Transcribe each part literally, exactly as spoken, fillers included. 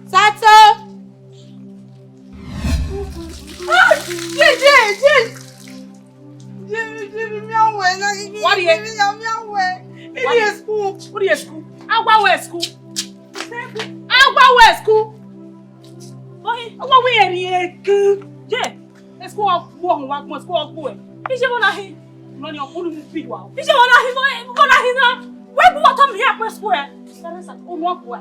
Sato! Ah, je, je, je. Je, je, mi a wẹ na, je, je, What do you mi a, mi a wẹ. What do you school? What do you school? Agba wẹ school. Agba wẹ school. Ohi, agba wẹ eri eku. Je. School ọgbu ọhọn wa gbọn, school ọgbu ẹ. Ije vbọ na hin? Nọ ni ọkpọ unu bi wa. Ije vbọ na hin, vbọ na hin na? Wẹ bu ọtọ mi ya kpe school ẹ. Unu ọgbu ẹ.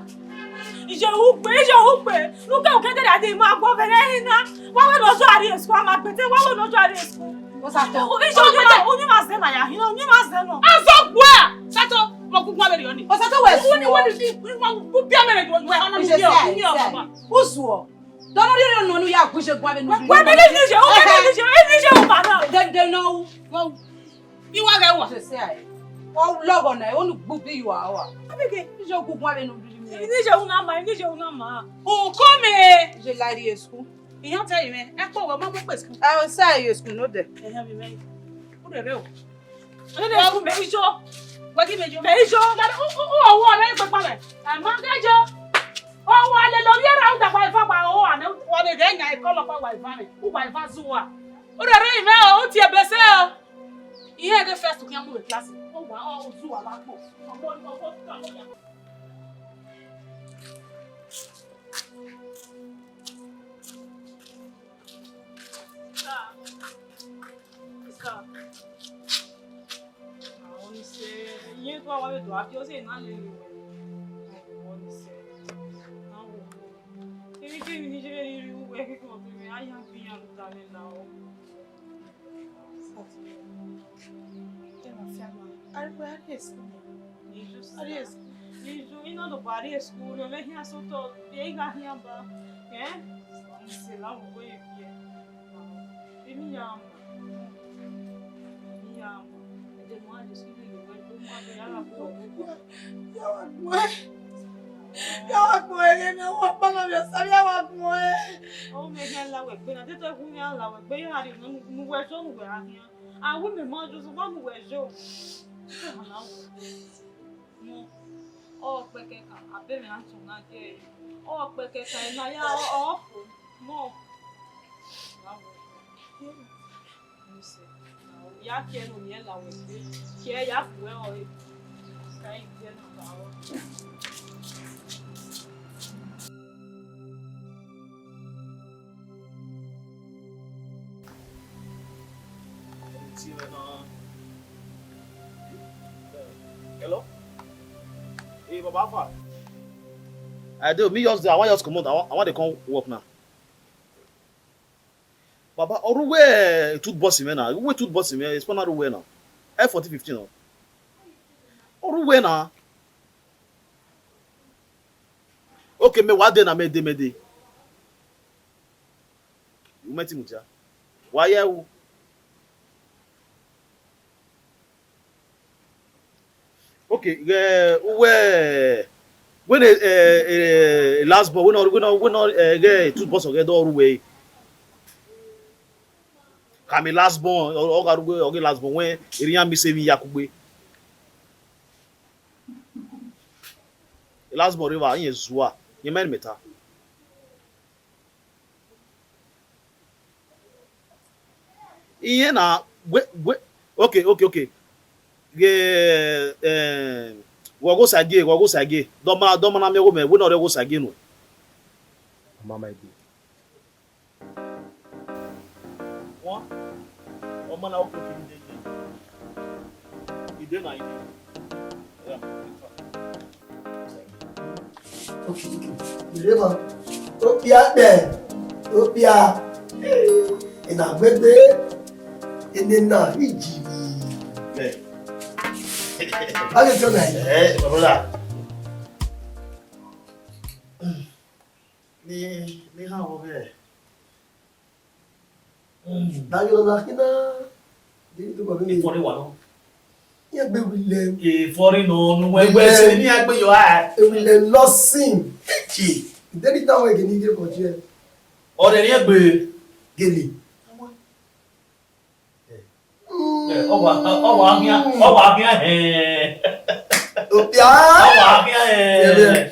Ije hu gbe, ije hu gbe. Nuke uke gẹdẹ de ma gbọ vbe ne hin na. Wa wẹ nọ zọ ari school, a ma gbete, wa wẹ nọ zọ ari school. Osato. Ije unu ma, unu ma zẹ na ya hin, unu ma zẹ nọ. Azọ gbu ẹ. Sato, mo gu gua vbe riọ ni. Osato wẹ. Unu wẹ ni, bu bia mere gbe, wẹ ọna ni. Uzuọ. Dọnọ rhie nọ ne u ya gu iye guan vbene u rhie. Wẹ, wẹ, vbene iye, o vbene iye, vbene iye u ma na. Dede nọ u. I wa ghẹ wa. Jose ai. Ọ lọghọ na, ọ nu gbubi yu a wa. Abege. Iye gu guan vbene u rhie. Vbene iye u na ma, vbene iye u na ma. U kọ mẹ. Iye la rrie school. Iyan te yi mẹ, ẹ kpọ wẹ ma mu kpe school. Ẹ o sa rrie school no dẹ. Ẹhẹn, vbe mẹ. U rere o. Ene school mẹ ijo. Wẹ ghi mẹ ijo. Mẹ ijo. Lare u u u ọwọ rẹ ikpẹkpa mẹ. Ẹ ma ghe ijo. Ọwọ alele ovbi erha u dagba eva gba ọwọ ane wa vbe ghẹ yan ekọlọ kpa wa eva mẹ. U wa eva zu wa. U rere ivẹ o, u tie ebe sẹ o. Ihe ẹghe first khian mu vbe class. Ọ wa ọ zu wa wa kpo. Ọmọ ọmọ ọmọ. Sister. Sister. Àwọn oníṣẹ́ yẹn tó àwọn ètò àbí ọ̀sẹ̀ náà lè rìn wẹ̀. Àwọn oníṣẹ́. Àwọn òkú. Èmi kí èmi níṣẹ́ lè rí irú ẹ̀ kíkọ́ ọ̀gbìn mi, á yá bí yàn lùtà mi là ó. Arighe, arighe school. Arighe school. Ijo, ina do ba arighe school, rhie ọmọ khian sotọ, rhie igho khian ba. Eh? Se la wo ye ye. Emi ya ma. Emi ya ma. Ede ma arighe school le we, do ma do ya la ko. Ya wa gbẹn. Ya wa gbẹn, ẹghẹ ne ọ wa kpọlọ vbe Osa, ya wa gbẹn. Ọ mẹ khian la wẹ gbe na, te te gu khian la wẹ gbe, ya rhie ne uwẹ zọ ne uwẹ gha khian. A wẹ mẹ ma ju zọ, wa ne uwẹ zọ. Te ma na wẹ. Ọ kpẹkẹkan, abẹ mẹ a tọn na gie. Ọ kpẹkẹkan, ena ya, ọ, ọ fo. Mọ. Ya kie no ni la wẹ gbe. Kie ya fu ẹre ọre. Ka i gie no ba ọ. Hello? Hey, Baba, how far? I do. Me just, I wan just comot. I wan, I wan dey come work now. Baba, ọ rre uwu, eh, tooth boss mwẹ na. Uwu tooth boss mwẹ, eh, spanner rre uwu na. F fourteen fifteen na. Ọ rre uwu na. Okay, mẹ wa dee na, mẹ dee, mẹ dee. U mẹ ti mudia. Wa ye ru. Okay, ghẹ uwẹ, wẹ ne, eh, eh, last born, wẹ nọ, wẹ nọ, wẹ nọ, eh, ghẹ tooth boss ọghẹ dọ rre uwu ẹre. Kame last born, ọ, ọ gha rre uwu, ọ ghe last born, wẹ erriọ iran miss emwi ya kugbe. Last born rre evba, irẹn zua, irẹn ma rẹn ne imẹ ta. Irẹn na, wẹ, wẹ, okay, okay, okay. Ghe, eh, ghẹ ọghe Osagie, ghẹ ọghe Osagie. Dọma, dọma na miẹn ọghe mẹ, wẹ ne ọ rre ọghe Osagie nuẹn. Ọ ma ma egbe. Wọn, ọma na, okay, okay, ide, ide. Ide na, ide. Yeah, in fact. Okay, okay. Ide ma. Okpia kpẹ. Okpia. Ena gbegbe. Ene na iji. Yeah. How you feel, man? Eh, my brother. Me, me ha wo ge. Daghe ọna khin na, de ni tobọ vbe. Ifọrre wa nọ. Iran gbe ewilẹ. Ifọrre nọ, nu wẹ wẹ se ni iran gbe yọ a. Ewilẹ lọ sin. Eche. De ni tama wẹ ghe ni ghe kọ jẹ. Ọ rẹ riẹn gbe. Gele. Ẹ, ọ wa, ọ wa khian, ọ wa khian hẹn. Okpia. Ọ wa khian hẹn. Ẹbẹ.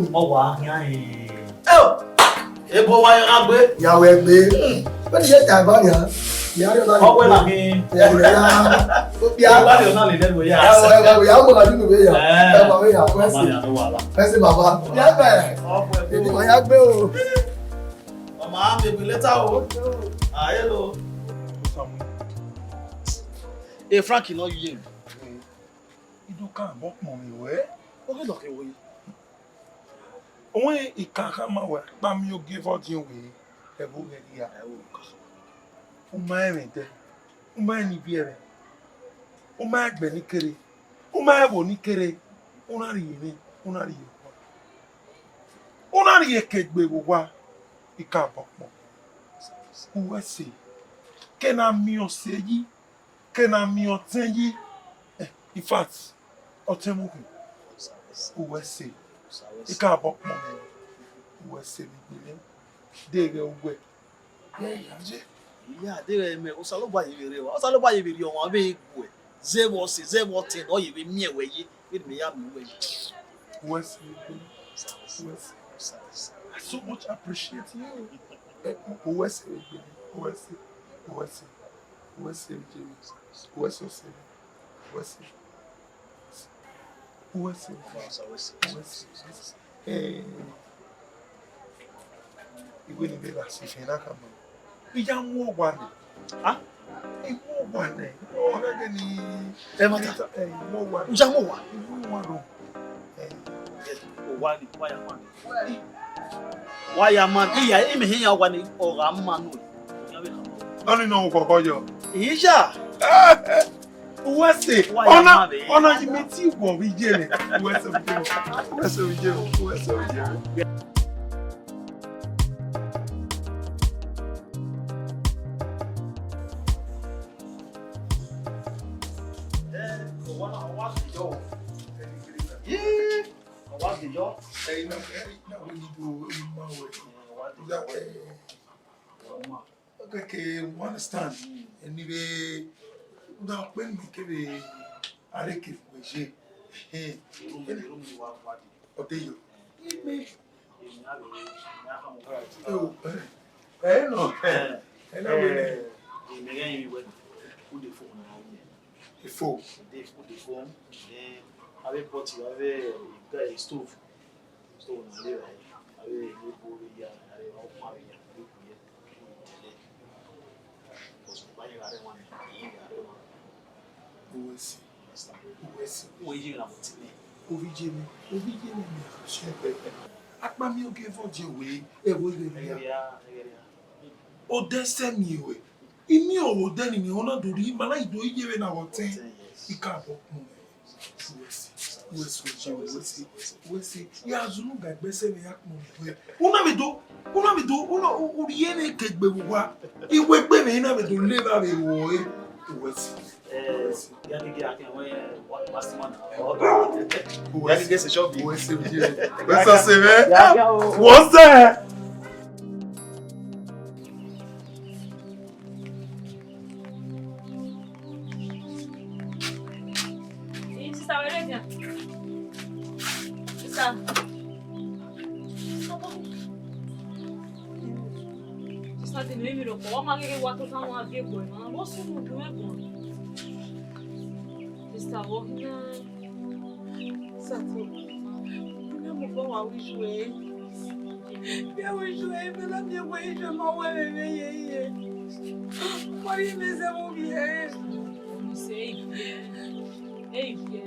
Ọ wa khian ẹn. Ebo wa ya gha gbe. Ya wẹ gbe. Wẹ ni ye ta ba nia. Ya ri ọna. Ọ wẹ na ghi. Ya wẹ ya. Okpia. Eba ni ọna le lẹnu ya. Ya wẹ ya wẹ ya mo la dinu be ya. Eh. Eba we ya. Kwesi. Ọma ni anọ wala. Kwesi baba. Ya bẹ. Ọ wẹ. Ebi wa ya gbe o. Ọma, baby, later o. Ah, hello. Hey, Frankie, no you. Iduka bọ kpọnmwẹ wẹ. Ọ ghi lọkhe wo yi. Ọwẹn ikan khama wẹ, kpa miẹn ogie vbe ọdiọn wẹ, ẹvbo ghẹ rhia. Ẹvbo ka. U ma rẹn ẹmwẹ dẹ, u ma rẹn ne I viẹ mwẹ, u ma rẹn ẹgbẹ ne I kere, u ma rẹn ẹvbo ne I kere, u na rhie mwẹ, u na rhie owa. U na rhie ke egbe vbe owa, ikan bọ kpọnmwẹ. Uwẹ ẹse, ke na miẹn ọse yi, ke na miẹn ọtẹn yi. Eh, in fact, ọtẹn mu khin. Uwẹ ẹse, ikan bọ kpọnmwẹ. Uwẹ ẹse vbe egbe mwẹ. Deghẹ uwẹ, ya ya ye. Iya, deghẹ mẹ, Osanobua ye vbe rre wa. Osanobua ye vbe rhie ọmwa vbe guẹ. Zẹ vbe ọse, zẹ vbe ọtẹn, ne ọ ye vbe miẹn wẹ ye. Vbene mẹ ya miẹn wẹ ye. Uwẹ ẹse vbe egbe mwẹ. Uwẹ ẹse. I so much appreciate you. Eh, uwẹ ẹse vbe egbe mwẹ. Uwẹ ẹse. Uwẹ ẹse. Uwẹ ẹse vbe egbe mwẹ. Uwẹ ẹse ọse mwẹ. Uwẹ ẹse. Uwẹ ẹse. Uwẹ ẹse. Eh, I wẹ ne I vbe gha si fian na khama. I ya mu owa nẹ. Ah? I mu owa nẹ. Ọ gha ghe ni. Ẹ ma ta. Eh, I mu owa nẹ. U ya mu owa? I mu owa nẹ. Eh. Owa ni, wa ya ma. Wa ya ma. Iya, imẹ hẹ ya owa ni, ọ gha ma nẹ. Ọ ni nọ okhọkhọ yọ. Iya. Uwẹ sẹ, ọna, ọna yi mẹ ti wọ vbe iye mwẹ. Uwẹ sẹ vbe iye mwẹ. Uwẹ sẹ vbe iye mwẹ. Uwẹ sẹ vbe iye mwẹ. Okay, okay, we understand. Anyway, una kpe ni kevbe are kevbe je. Eh, ọdẹ yo. Ime. Oh, eh. Eh, no. Eh, no, we. Ifo. Ifo. Then, avbe pot, avbe, eh, stove. Stove na le ra, avbe ebo vbe ya, avbe ọkpa vbe ya, avbe ikun ye, avbe itẹlẹ. Because ọkpa ye gha rre wan, ye gha rre wan. Uwẹ sẹ, uwẹ sẹ. Uwẹ ye gha vbe otọ mwẹ. Ovbi iye mwẹ, ovbi iye mwẹ, mẹ a sẹ ẹgbẹ. Akpami ogie vọ je wẹ, ẹvbo ghe rria. Ẹghẹ rria, ẹghẹ rria. Odẹ sẹ miẹn ruẹ. I miẹn ọvbodẹ ni miẹn ruẹ, ọ na do rhie, ma na do rhie vbene a vbe otọ. Otọ, yes. I ka bọ kpọnmwẹ. Uwẹ sẹ, uwẹ sẹ, uwẹ sẹ, uwẹ sẹ. Ya zunu ga egbe sẹ vbe ya kpọnmwẹ ruẹ. U na vbe do, u na vbe do, u na, u, u rhie ne ke egbe vbe uwa. Iwegbe mwẹ, I na vbe do le evba vbe ruẹ. Uwẹ sẹ. Eh, ya gege a kẹ wẹ, wa, wa si ma na. Uwẹ sẹ. Ya gege sẹ shop. Uwẹ sẹ, uwẹ sẹ. Uwẹ sẹ, uwẹ sẹ. Ya, ya, o. Uwẹ sẹ. Eh, sister, wẹ ready? Sister. Sister, te ne emwi rhọkpa, wa ma ghe wa tota wan viọ egbe na, vbọ sunu gun ẹgbọn. Sister, vbọ khian? Sato, ne mo fọ wa wi ju ẹ. Bia wi ju ẹ, bia na bia wẹ ju ẹ ma wẹ vbe vbe ye ye. Wa yi mẹ zẹ vbe ovbi ẹ. Omise, e viẹ, e viẹ.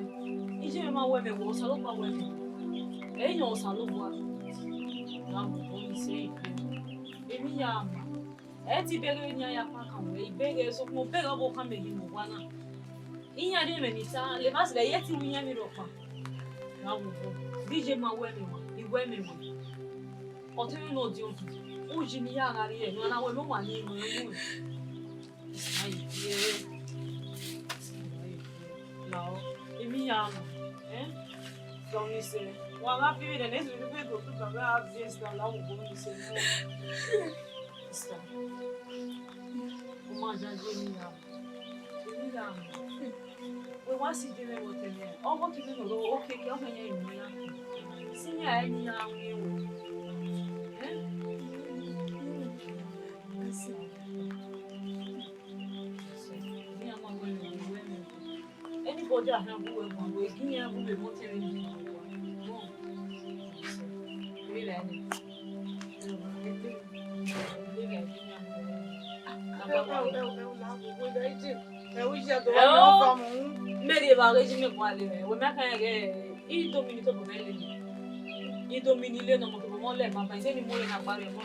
Iye mwẹ ma wẹ mẹ wẹ, Osanobua wẹ mẹ. Ẹ i yan Osanobua. Gha mu Omise, e viẹ. Emwi ya ma. Ẹ ti bẹghe vbene iran ya kpa kan wẹ, I bẹghe, sokpan ọ bẹghe ọvbokhan mẹ ghi mu owa na. Iran rhie mwẹ ni ta, levba sẹ, ẹ i te ru iran emwi rhọkpa. Gha wu obọ, de iye ma wẹ mẹ wa, I wẹ mẹ wa. Ọ te mwẹ ne ọdiọn, uyi ne I ya gha rrie, ne ọ na wẹ mẹ wa ni mwẹ ru. Ai, ye. Lao, emwi ya ma, eh? Promise, wa gha fi vbe nene, ẹ i do tu gba gha viẹ, sister, la wu obọ, promise, no. Sister, u ma yayi emwi ya. Emwi ya ma. Wẹ wa si je mwẹ vbe otọ mwẹ. Ọghe ọtẹn mwẹ ne ọ rre okiekie, ọ khẹ yan emwi ya. Si yan emwi ya ru ẹvbo. Eh? Emwi ya ma wẹ ne ọ wẹ nẹ. Anybody a khian gu wẹ guan, wẹ gi iran gu vbe vbe otọ mwẹ ni. No. Emwi ya ma. Mary evba ghe ji mẹ gualọ mwẹ, wẹ ma khẹ ghe, I do mini to bo mwẹ le. I do mini le ne ọmọ to bo mwẹ le, ma ba ise ni mu le na gba rre mọ.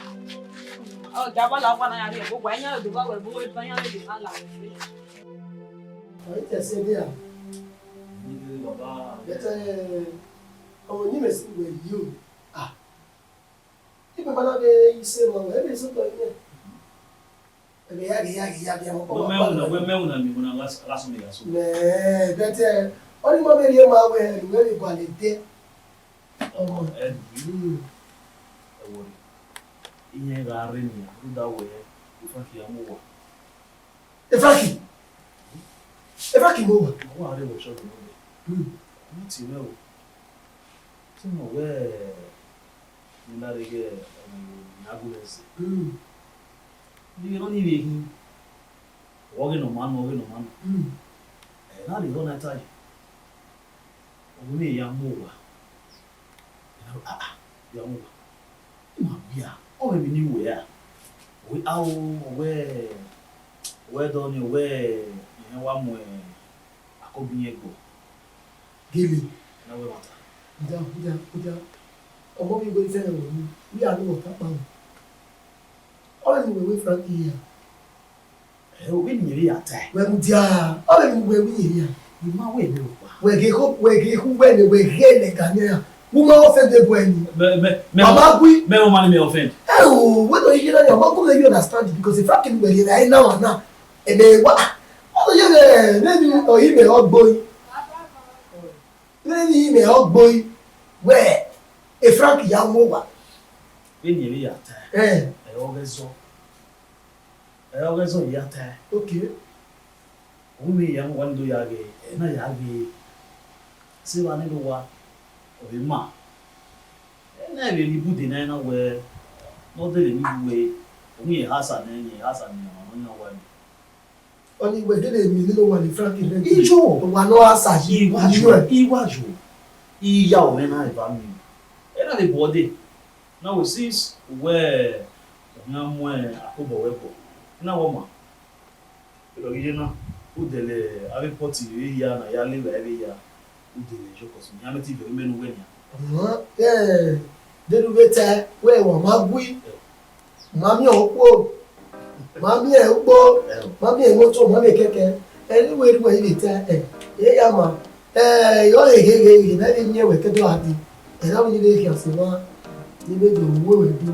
Ọ ja ba la wa na ya rre, bo gba yan do ba wẹ, bo we ba yan le ma la. Ọ i te ẹse dia. Baba. Bẹtẹ, ọmọ ni mẹ si wẹ yi o. Ah. Ibe ma na vbe ise ma wẹ, ebe sotọ iyẹn. Ẹghẹ ya, ẹghẹ ya, ẹghẹ ya, ẹghẹ ya, wẹ mẹ wuna, wẹ mẹ wuna mi wuna last, last me ya so. Mẹ, bẹtẹ, ọ ni ma vbe rhie ma wẹ, ẹnu wẹ vbe gualọ ẹdẹ. Ọmọ. Ẹ, mm, ẹ wọrẹ. Iran gha rre nian, rhunmwuda wẹ, Frankie ya mu owa. Frankie? Frankie mu owa? Ọ wa rre vbe shop nọ. Mm. Ọ na tie mwẹ o. Te imẹ wẹ, ne I na rre ghe ọmọ ne a gu mwẹ zẹ. Mm. Vbe nọ ni vbe khin, ọ ghe ne ọ ma nọ, ọ ghe ne ọ ma nọ. Mm. Ẹ na rhie ọna ta yi. Ọ wẹ ya mu owa. Ẹ na wẹ, ah, ah, ya mu owa. I ma bia, ọ mwẹ emwi ne I wẹ ra? Ọ wẹ, ao, ọ wẹ, ọ wẹ dọ ni, ọ wẹ, irẹn wa mu, eh, akobi iyẹn gbe. Gele. Ẹ na wẹ ẹmwata. Odia, odia, odia. Ọmọ vbe wẹ zẹ rẹ wẹ, u ya ne ọ ta kpa. Ọ mwẹ ne uwẹ wẹ Frankie ya. Ẹ, ovbi ne iyẹn vbe ya tae. Wẹ mudia, ọ vbe mu wẹ vbe iyẹn ya. I ma wẹ vbe owa. Wẹ ghe kho, wẹ ghe khu wẹ ne, wẹ ghe ne ga ne ya. Wo ma offend boy ni. Mẹ, mẹ, mẹ, Mama gui. Mẹ, ọmọ ni mẹ offend. Ẹ o, wẹ no, you know, ma go let you understand it because the fact is, wẹ na na. Ẹ mẹ wa. Ọ ye ne, ne ni, ọ yi mẹ ọgbo yi. Ne ni mẹ ọgbo yi. Wẹ, e Frank ya mu owa. Vbene iyẹn vbe ya tae. Ẹ. Ẹ, ọ ghẹ zọ. Ẹ, ọ ghẹ zọ ya tae. Okay. Ovbi mwẹ ya mu owa ni do ya ghe, ẹ na ya ghe. Sẹ evba nene owa, ọ vbe ma. Ẹ na vbe rhie ibude na na wẹ, ne ọ dele ne iwu wẹ, ovbi mwẹ hasa nẹ, iyẹn hasa nẹ, ọmwa nọ yan owa nẹ. Ọni wẹ gele emwi ne owa ni Frank rẹ. Iyo. Owa nọ hasa yi. Iwa iyo. Yo, iwa yo. Iya ọmọ na eva mi. Ẹ na vbe bu ọdẹ. Na wẹ since wẹ, ọ na mu akobọ wẹ bọ. Na wọ ma. Erọ ghi ye na, u dẹlẹ avbe pọti vbe ya na ya lele ẹvbe ya, u dẹlẹ yọ kọsọ, iran mẹ te vbe mẹ ne uwẹ nian. Ọmọ, ẹ, deghẹ u vbe tae, wẹ wa ma gui, ma miẹn ukpo, ma miẹn ukpo, ma miẹn imoto, ma miẹn kẹkẹ, ẹ, ne uwẹ rhie uwẹ vbe tae, ẹ, e ya ma, ẹ, ọ ghe ghe ghe, ne a vbe miẹn wẹ ke do gha dee, ẹ, na vbe ni vbe khian sẹ mwa, ne I vbe do ru uwẹ do.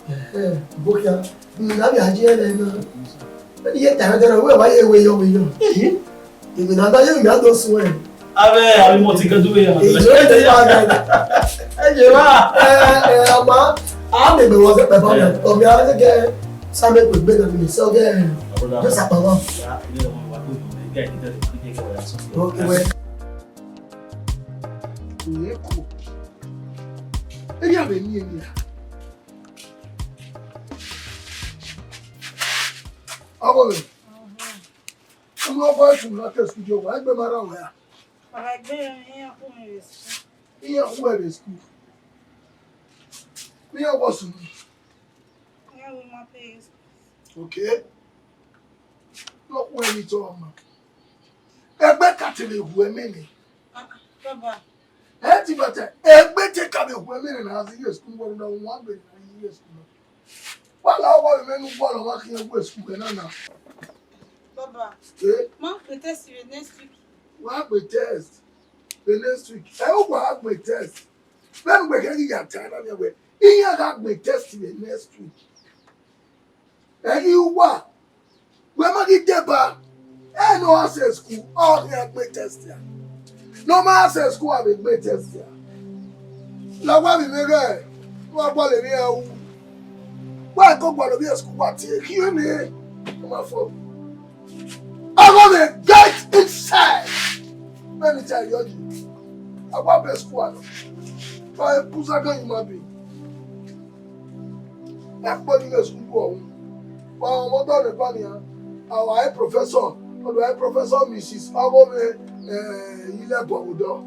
Ẹhẹn, bokia, ne a vbe a ye ẹre na. Iye ta ẹdẹ na, wẹ wa ye wẹ yọ, wẹ yọ. Ehe. Emwi na da ye, emwi na do suẹn. Avbe, avbe mọ ti kẹdun vbe ya. Ejo, ejo, ejo, ejo. Ẹ, ẹ, ama, a mẹ mẹ wọ zẹ pẹpẹ ọmọ. Ọmọ a zẹ kẹ, sa mẹ kpe gbe na mi sọ kẹ. Just apa wa. Okay, wẹ. Eko. Eri a vbe ni eni a. Ọgọ mwẹ. Unu ọkọ esu na ke school yo, wa egbe ma ra wẹ a. Baba, egbe iran khu mwẹ vbe school. Iran khu mwẹ vbe school. Iran wọ sunu. Iran wọ ma pay school. Okay. Lọ khu ẹre ni tọ ọma. Egbe ka te vbe hu ẹmwẹ nẹ. Ah, ah, baba. Ẹ ti bẹtẹ, egbe te ka vbe hu ẹmwẹ nẹ na zighi school, wọ na wan gbe na zighi school. Wa la wọ vbe mẹ ne u gualọ ọmwa khian gu school ẹna na. Baba, eh? Ma gbe test vbe next week. Wa gbe test vbe next week. Ẹ, u wa gbe test. Vbene ugbẹn khian ghi ya ta na miẹn wẹ, iran gha gbe test vbe next week. Ẹ ghi uwa, wẹ ma ghi deba, ẹ ne ọ gha sẹ school, ọ khian gbe test ya. Ne ọ ma sẹ school, a vbe gbe test ya. La wa vbe mwẹ ghẹ, wa gualọ emwi iran ru. Wa ko gualọ ovbi school, wa tie khian ne, ọ ma fọ. Ọgọ mwẹ, get inside. Many times you argue. Awa best school anọ. Ba e pusa gan human being. Ẹ kpọ ni ghe school ọhun. Wa ọmọ dọ ne ba nian. Our high professor, our high professor Missus Awome, eh, Ilẹbọ Odọ.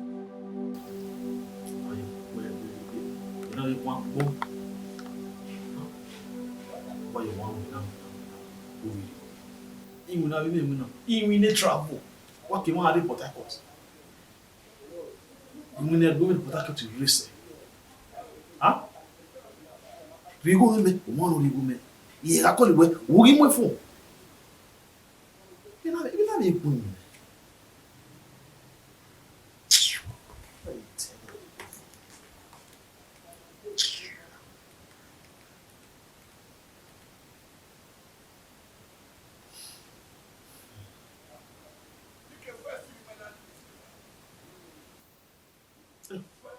Iwinna vbe imẹ winna, iwinna travel, wa ke emwa rre Port Harcourt. Iwinna ẹgbẹe vbe Port Harcourt rre sẹ. Ha? Rhie igho mẹ, u ma rhie igho mẹ. Iye gha kọlọ wẹ, u ghi mu ẹfun. Vbe na, vbe na vbe kpe iwinna?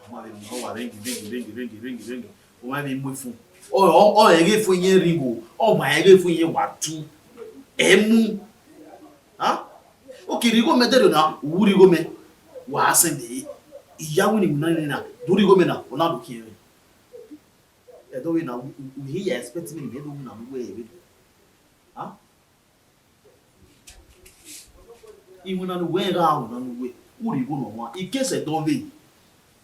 Ọ ma vbe mu, ọ wa rẹngẹ, rẹngẹ, rẹngẹ, rẹngẹ, rẹngẹ, rẹngẹ. Ọ ma vbe mu efun. Ọ, ọ, ọ rẹn ghe efun iyẹn rẹngẹ o. Ọ ma rẹn ghe efun iyẹn wa tu. Ẹ mu. Ha? Oke, rhie igho mẹ dẹrriọ na, u rhie igho mẹ. Wa sẹ mẹ. Iyawu ni winna nene na, do rhie igho mẹ na, ọ na do khian mwẹ. Ẹdẹ ọvbehe na, u, u, u he ya expect me ne imẹ do winna ne uwẹ ẹre vbe. Ha? Iwinna ne uwẹ gha winna ne uwẹ, u rhie igho ne ọmwa, in case ẹdẹ ọvbehe,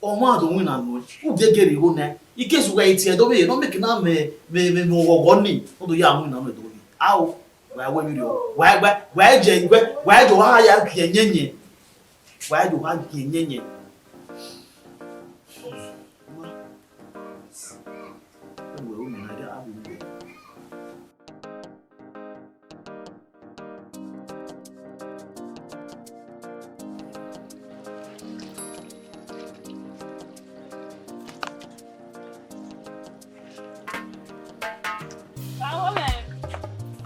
ọmwa do winna nuẹn, u gie gere igho nẹ, in case uwẹ i tie ẹdẹ ọvbehe, ne ọ make na mẹ, mẹ, mẹ, mẹ ọghọghọ nii, ne ọ do ya winna nuẹn ẹdẹ ọvbehe. Ao, wa wẹ vberriọ, wa, wa, wa jẹ, wa, wa jẹ ọha ya gie ẹyẹnyẹn, wa jẹ ọha gie ẹyẹnyẹn. Uwẹ, u mẹ na, a vbe uwẹ.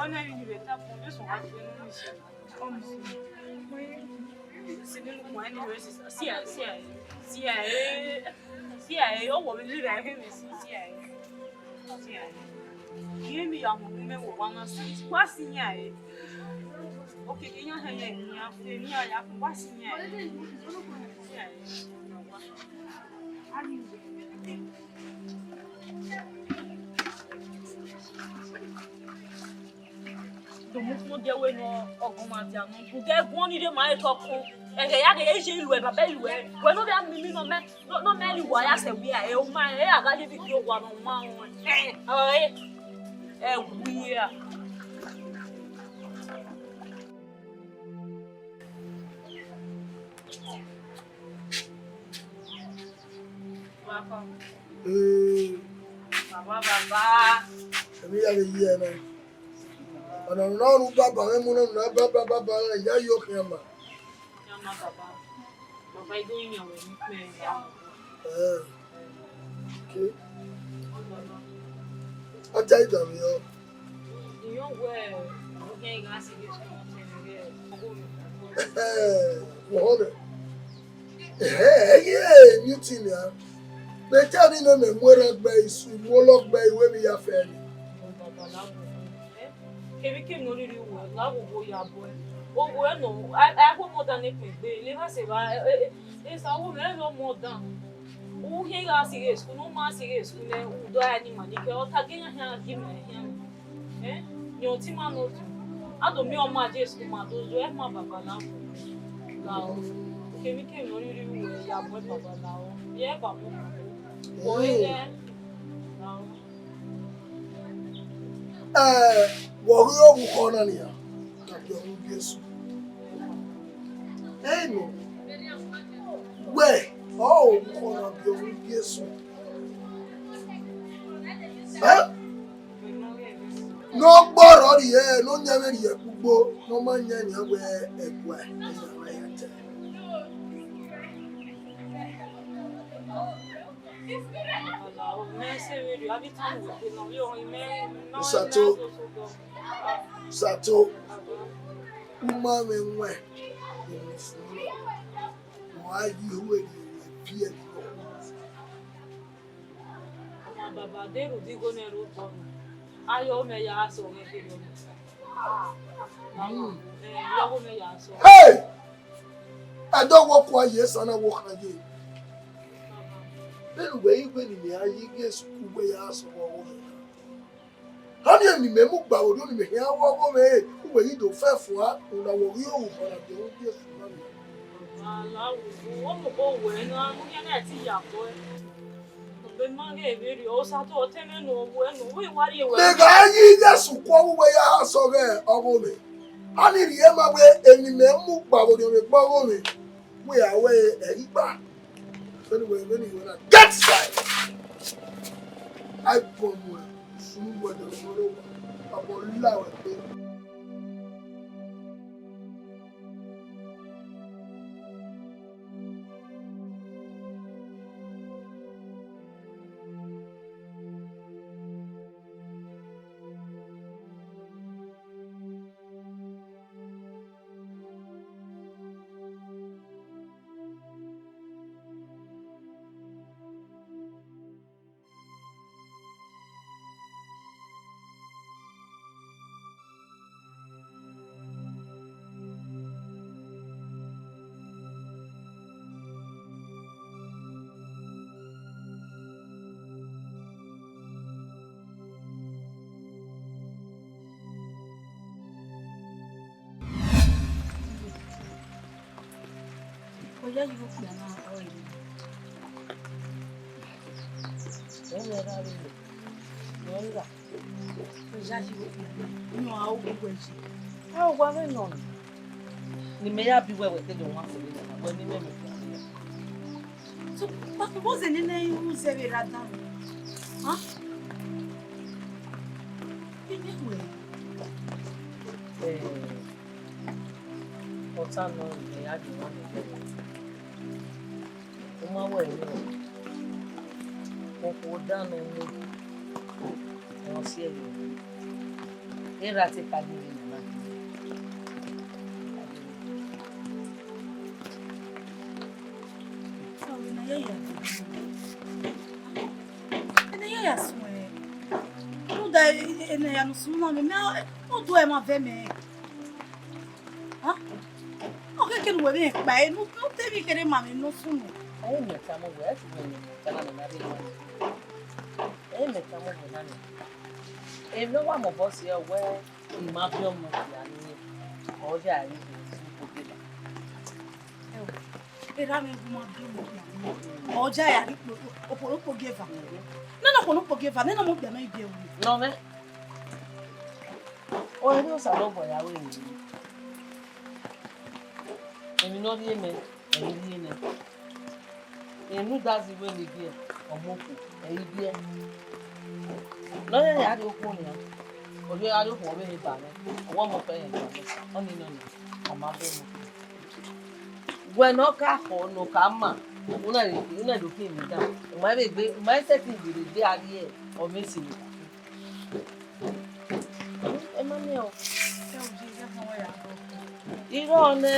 Ọna emwi ne I vbe ta fun, vbe sunu gha dee ne ọ si. Ọ mu si. Si nene ukpọn ẹre ne I vbe si, si a, si a, si a, si a, ọ wọ vbe lira ẹre mwẹ si, si a. Irẹn ni ya mu ne imẹ vbe owa na si, wa si iran ẹre. Okiekie iran hẹn ye iran fe, ne iran ya khin, wa si iran ẹre. Si iran ẹre. Do mu fun diẹ wẹ ne ọgọnmwa dia nọ. Ugẹ guan ni rre ma re tọ kun. Ẹghẹ ya ghe ye iluẹ, baba iluẹ. Wẹ ne ọ vbe a mimi nọ mẹ. No, no, mẹ ni wa ya sẹ wia, ẹ, ọ ma, ẹ, a gha ye video wa nọ ma, ẹ, ẹ, ẹ, wia. Ee. Baba, baba. Emwi ya vbe yi ẹre na. Ọna ne ọ ru baba mwẹ mu na, na baba, baba, ya yo khian ma. Khian ma baba. Baba, I do yan wẹ ni kpẹn ya. Eh. Okay. Ọ ta idan vbe ọ. Iyọn wẹ, ọ khian gha si ghe school, ọ tẹn ghe. Eh, wọ họn mẹ. Ẹhẹ, ẹ i re new thing nia. Vbe te emwi ne mẹ mu erha gbe isu, mu olọ gbe iwe vbe ya fẹ ni. Kevbikevbi ne ọ rhirhi wẹ, la vbe owo ya bọe. Owo ẹnọ, a, a khuọmọ dan ne ekpẹn gbe, ne evba sẹ evba, e, e, e, esa owo mwẹ, ẹnọ ọmọ dan. U khian gha si ghe school, ne u ma si ghe school nẹ, u do a ni ma ni kẹ, ọ ta ghe iran khian gi mẹ khian. Eh, yan ọtẹn ima ne otu. A do miẹn ọma Jesu ma do zẹ ma baba na. Lao. Kevbikevbi ne ọ rhirhi wẹ ya bọe baba lao. Ye baba. Wọ ẹ. Lao. Eh, wọ ghi ọvbokhan na nian, ka biẹ ọmwa Jesu. Ẹ nọ, wẹ, ọ ọvbokhan na biẹ ọmwa Jesu. Eh? Ne ọ gbe ọrọ rhie, ne ọ yan mwẹ rhie kugbo, ne ọ ma yan nian wẹ ẹguae, ẹguae ya tẹ. Sato, Sato, u ma mwẹ ẹwaẹn, u ma yi iruẹmwi biẹ ni. Baba, de rhunmwuda igho ne ẹ rre otọ nọ, a yọ mẹ ya sẹ ọmọ ẹvbo nọ. Mm. Eh, yọ mẹ ya sẹ. Hey! Ẹdẹ ọvbokhan ye, esa na ọvbokhan ye. Vbene uwẹ i wẹ ne imẹ a ye ighe sukuru wẹ ya sẹ ọmọ ẹvbo nọ. Ọni emwi ne imẹ mu gba vbe orhiọn ne imẹ khian ru ọghomwẹ re, uwẹ ghi do fẹfua, una wẹ ọ ghi ru ọmwa na biẹ ọmwa Jesu na mẹ. Alao, ọ mobọ wẹ ne a mu khian na ẹtin ya bọe. Ọbe ma ghe vberriọ, Osato, ọtẹn mwẹ ne ọ wẹ ne uwẹ wa rrie wẹ. Mẹ gha ye ighe sukuru vbe uwẹ ya sẹ ọghẹ ọghomwẹ. A ni rhie ma wẹ emwi mẹ mu gba vbe orhiọn vbe egbe ọghomwẹ, wẹ a wẹ ẹre gba. Vbene wẹ, vbene wẹ na, get side. A i bọ mu ẹ, sunu wẹ de ọmọ rẹ owa, abọ la wẹ kpe. Ọ ya yi okpia na, ọ yi. Ẹ wẹ ra rre, ne ọ ra. Ọ ya yi okpia na, ne ọ ra ogu wẹ yi. A owa mwẹ nọ ni. Ne imẹ ya bi wẹ, wẹ te do wan sẹ vbe nọ, wẹ ne imẹ mu okpia na. So, wa ke vbọzẹ nene ru zẹ vbe ra dan? Hàn? Ine wẹ? Eh, ọta nọ ne a ghi wan nẹ. U ma wẹ nẹ, okhuo dan nọ mu, ọ si ẹre. Erha te ka ghi rre nana. Ena ya ya suẹn. Rhunmwuda ena ya ne usun na mẹ, mẹ, ọ do ẹmwẹ vẹ mẹ. Ọ khẹke ne uwẹ vbe kpa ẹre, ne u te vbe kherhe ma mwẹ ne ọ sunu. Ẹ i mẹ tama wẹ, ẹ i mẹ tama wẹ na rre nọ. Ẹ i mẹ tama wẹ na nẹ. Emwi ne ọ wa mobọ si ẹre wẹ, I ma biẹ ọmọ hia ne ọ ya ẹre vbe okpogeba. Erha mwẹ gu ma biẹ ọmọ hia ne ọ ya ẹre okpogeba. Nene okhuo ne okpogeba, nene ọmọ hia ne ọ biẹ ẹre. Nọ mwẹ. Ọre Osanobua ya ru emwi. Emwi ne ọ rhie mẹ, ẹ i rhie nẹ. Emwi ne u da zẹ iwe ne I biẹ, ọ mu okhuo, ẹ i biẹ. Ne ọ ya ya rrie okhuo nian, ọ rhie gha rrie okhuo, ọ vbe he ba mwẹ, ọ wa ọmọ ọkpẹn rẹn ba mwẹ, ọnii nọ nọ, ọ ma bọ mwẹ. Wẹ ne ọ ka khọ ne ọ ka ma, u na, u na do khin emwi dan, u ma vbe gbe, u ma i sẹtin gbe rre gbe a rrie ọmọ esi ne ọ ka khin. Ẹ ma miẹn o. Irọ nẹ.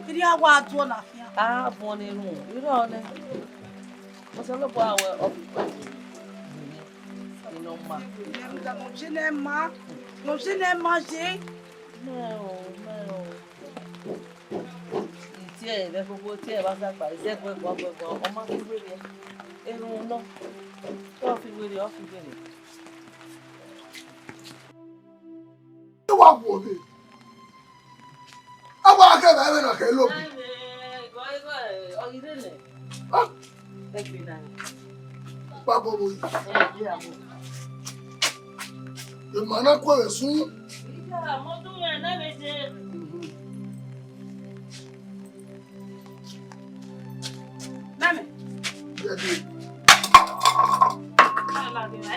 Irhi a wa duọ na khian. A bọ ne erhunmwu. Irọ nẹ. Osanobua wẹ ọ fi kpa ne ọ ma. Nọ je nẹ ma. Nọ je nẹ ma ye. Mẹ o, mẹ o. Itiẹ vbe ẹkhokho, itiẹ vbe asakpa, izẹguẹ guaguẹguan, ọ ma fi werriẹ. Erhunmwu nọ. Ọ fi werriẹ, ọ fi werriẹ. Ẹ wa gu ọvbe. A wa khẹ vbe ẹmwẹ na khẹ lobi. Kpabọ vbo yi. Emwa na ku ẹre sun. Nana. Yẹ dee. Ala de wa.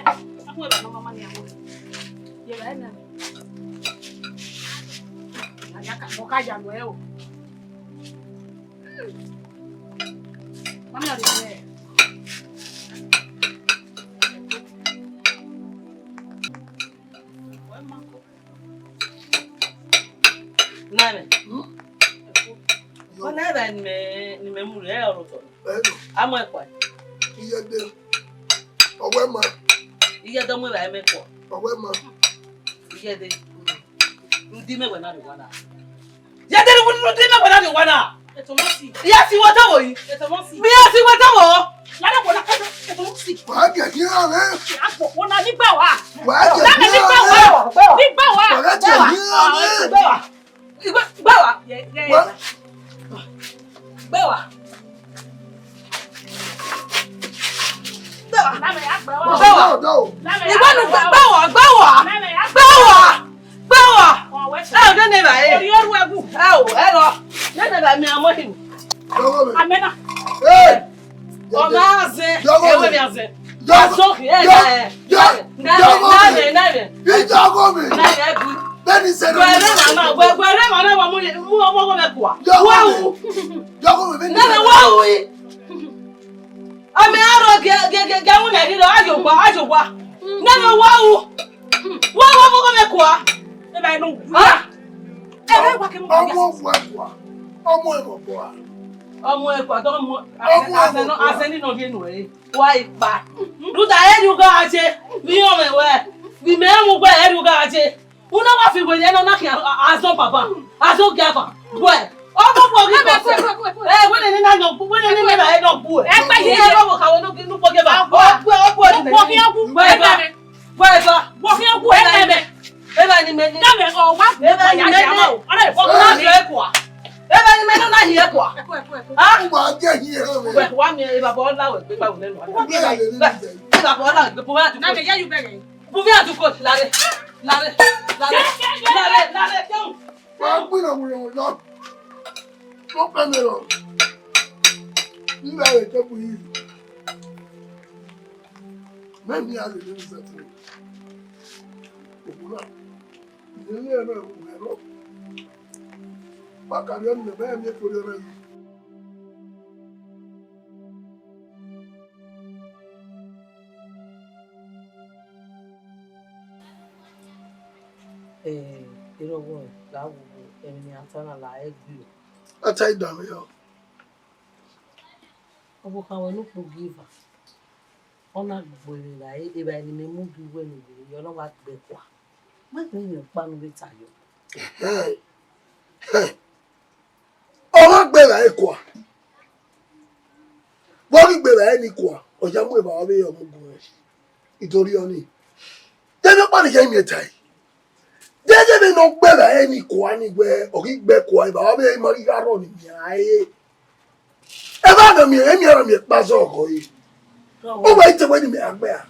Amu eba no mama ni amu. Ye ba na. Aya ka mo ka ya lo e o. Mami, a de. Nana. Hmm? Wẹ na ẹvba ne imẹ, ne imẹ mu rre ọrotọ. Ẹ nọ. A mu ẹkua. Iyẹde. Ọwẹ ma. Iyẹde ọmọ ẹvba mẹ kua. Ọwẹ ma. Iyẹde. Rhunmwuda imẹ wẹ na rre owa na. Iyẹde, rhunmwuda imẹ wẹ na rre owa na. Eto mọ si. Iye si wẹ tọvbo yi. Eto mọ si. Iye si wẹ tọvbo. Lada kpo na, eto, eto mọ si. Wa gẹgẹ ra rẹ. A kpo kpo na ni gba wa. Wa gẹgẹ ra rẹ. Ni gba wa. Ni gba wa. Wa gẹgẹ ra rẹ. Gba wa. Igbe, gbe wa. Ye, ye, ye. Wa. Gbe wa. Gbe wa. Gbe wa. Igbe nu gbe, gbe wa, gbe wa. Gbe wa. Gbe wa. Ẹ o de ne Ori oru ẹwu. Ẹ o, ẹ rọ. Nene ba mi amọ hin. Amẹna. Hey! Ọmọ azẹ, ẹwẹ mi azẹ. Azọ khin, ẹ na ẹ. Na mẹ, na mẹ. Ijọgọ mi. Na mẹ bu. Bẹni sẹ. Wẹrẹ mama, wẹrẹ mama wa mu mu ọmọ wẹ kua. Wa wu. Ijọgọ mi. Na mẹ wa wu. Amẹ aro gẹ gẹ gẹ gẹ mu na riro, ayo wa, ayo wa. Na mẹ wa wu. Wa wa wa wa mẹ kua. Eba inu. Ah. Ebe wa ke mu. Ọmọ wa wa. Ọmọ ẹ wa wa. Ọmọ ẹ wa dọ mu. Azẹ no, azẹ ni no ye nu ẹ. Wa ipa. Ruda eri uga aje. Mi ọmọ ẹ wẹ. Mi mẹ mu gbe eri uga aje. Una wa fi wele na na khian azọ baba. Azọ gia ba. Wẹ. Ọmọ wa ghi kọ. Eh, wele ni na no, wele ni na no bu. Ẹ gbe ye. Ẹ gbe wo ka wo no no po ge ba. Ọgbẹ, ọgbẹ. Wo khian wu. Wẹ ba. Wẹ ba. Wo khian wu ẹ mẹ. Eba ni mẹ ni. Dame o wa. Eba ni mẹ ni. Ọ̀rẹ́, o na ye kua. Eba ni mẹ ni na ye kua. Ah. Wa je ye o. Wẹ wa mi eba bo la wẹ pe ba wẹ nenu. Wa je la. Eba bo la wẹ pe wa ti. Na me ya yu bẹghe. Bu mi atu ko lare. Lare. Lare. Lare. Lare. Wa gbe na wo lọ. Tó pẹ́ mi lọ. Nígbà yẹn tó bu yìí. Mẹ́mi a lè lè sẹ́tù. Òkú náà. Ìdílé ẹ̀ náà kò mẹ́rọ. Bákàrí ọ̀nà bẹ́ẹ̀ mi kò lè rẹ̀ yìí. Eh, erọghọ la wo emwi ne a ta na la ẹgbio. A ta idọnmwẹ yọ. Ọvbokhan wẹ ne ukpo gi eva, ọ na gbe emwi evbare, evbare ne imẹ mu gi uwẹ ne uwẹ yọ, ọ na wa gbe ẹkua. Wẹ gbe emwi ọkpa ne u vbe ta yọ. Ọ gha gbe evbare kua. Vbe ọ ghi gbe evbare ni kua, ọ ya mu evbare ọvbehe ọmọ gun mwẹ. I do rhie ọnii. De emwi ọkpa ne I ya miẹn tae? De, de vbene ọ gbe evbare ni kua ni wẹ, ọ ghi gbe kua, evbare ọvbehe ma ghi gha rrọọ ni miẹn rae. Evba na miẹn, emwi a na miẹn kpa zọ ọghọ re. Rọgho. Ọ wẹ I te wẹ ne imẹ gha gbe a?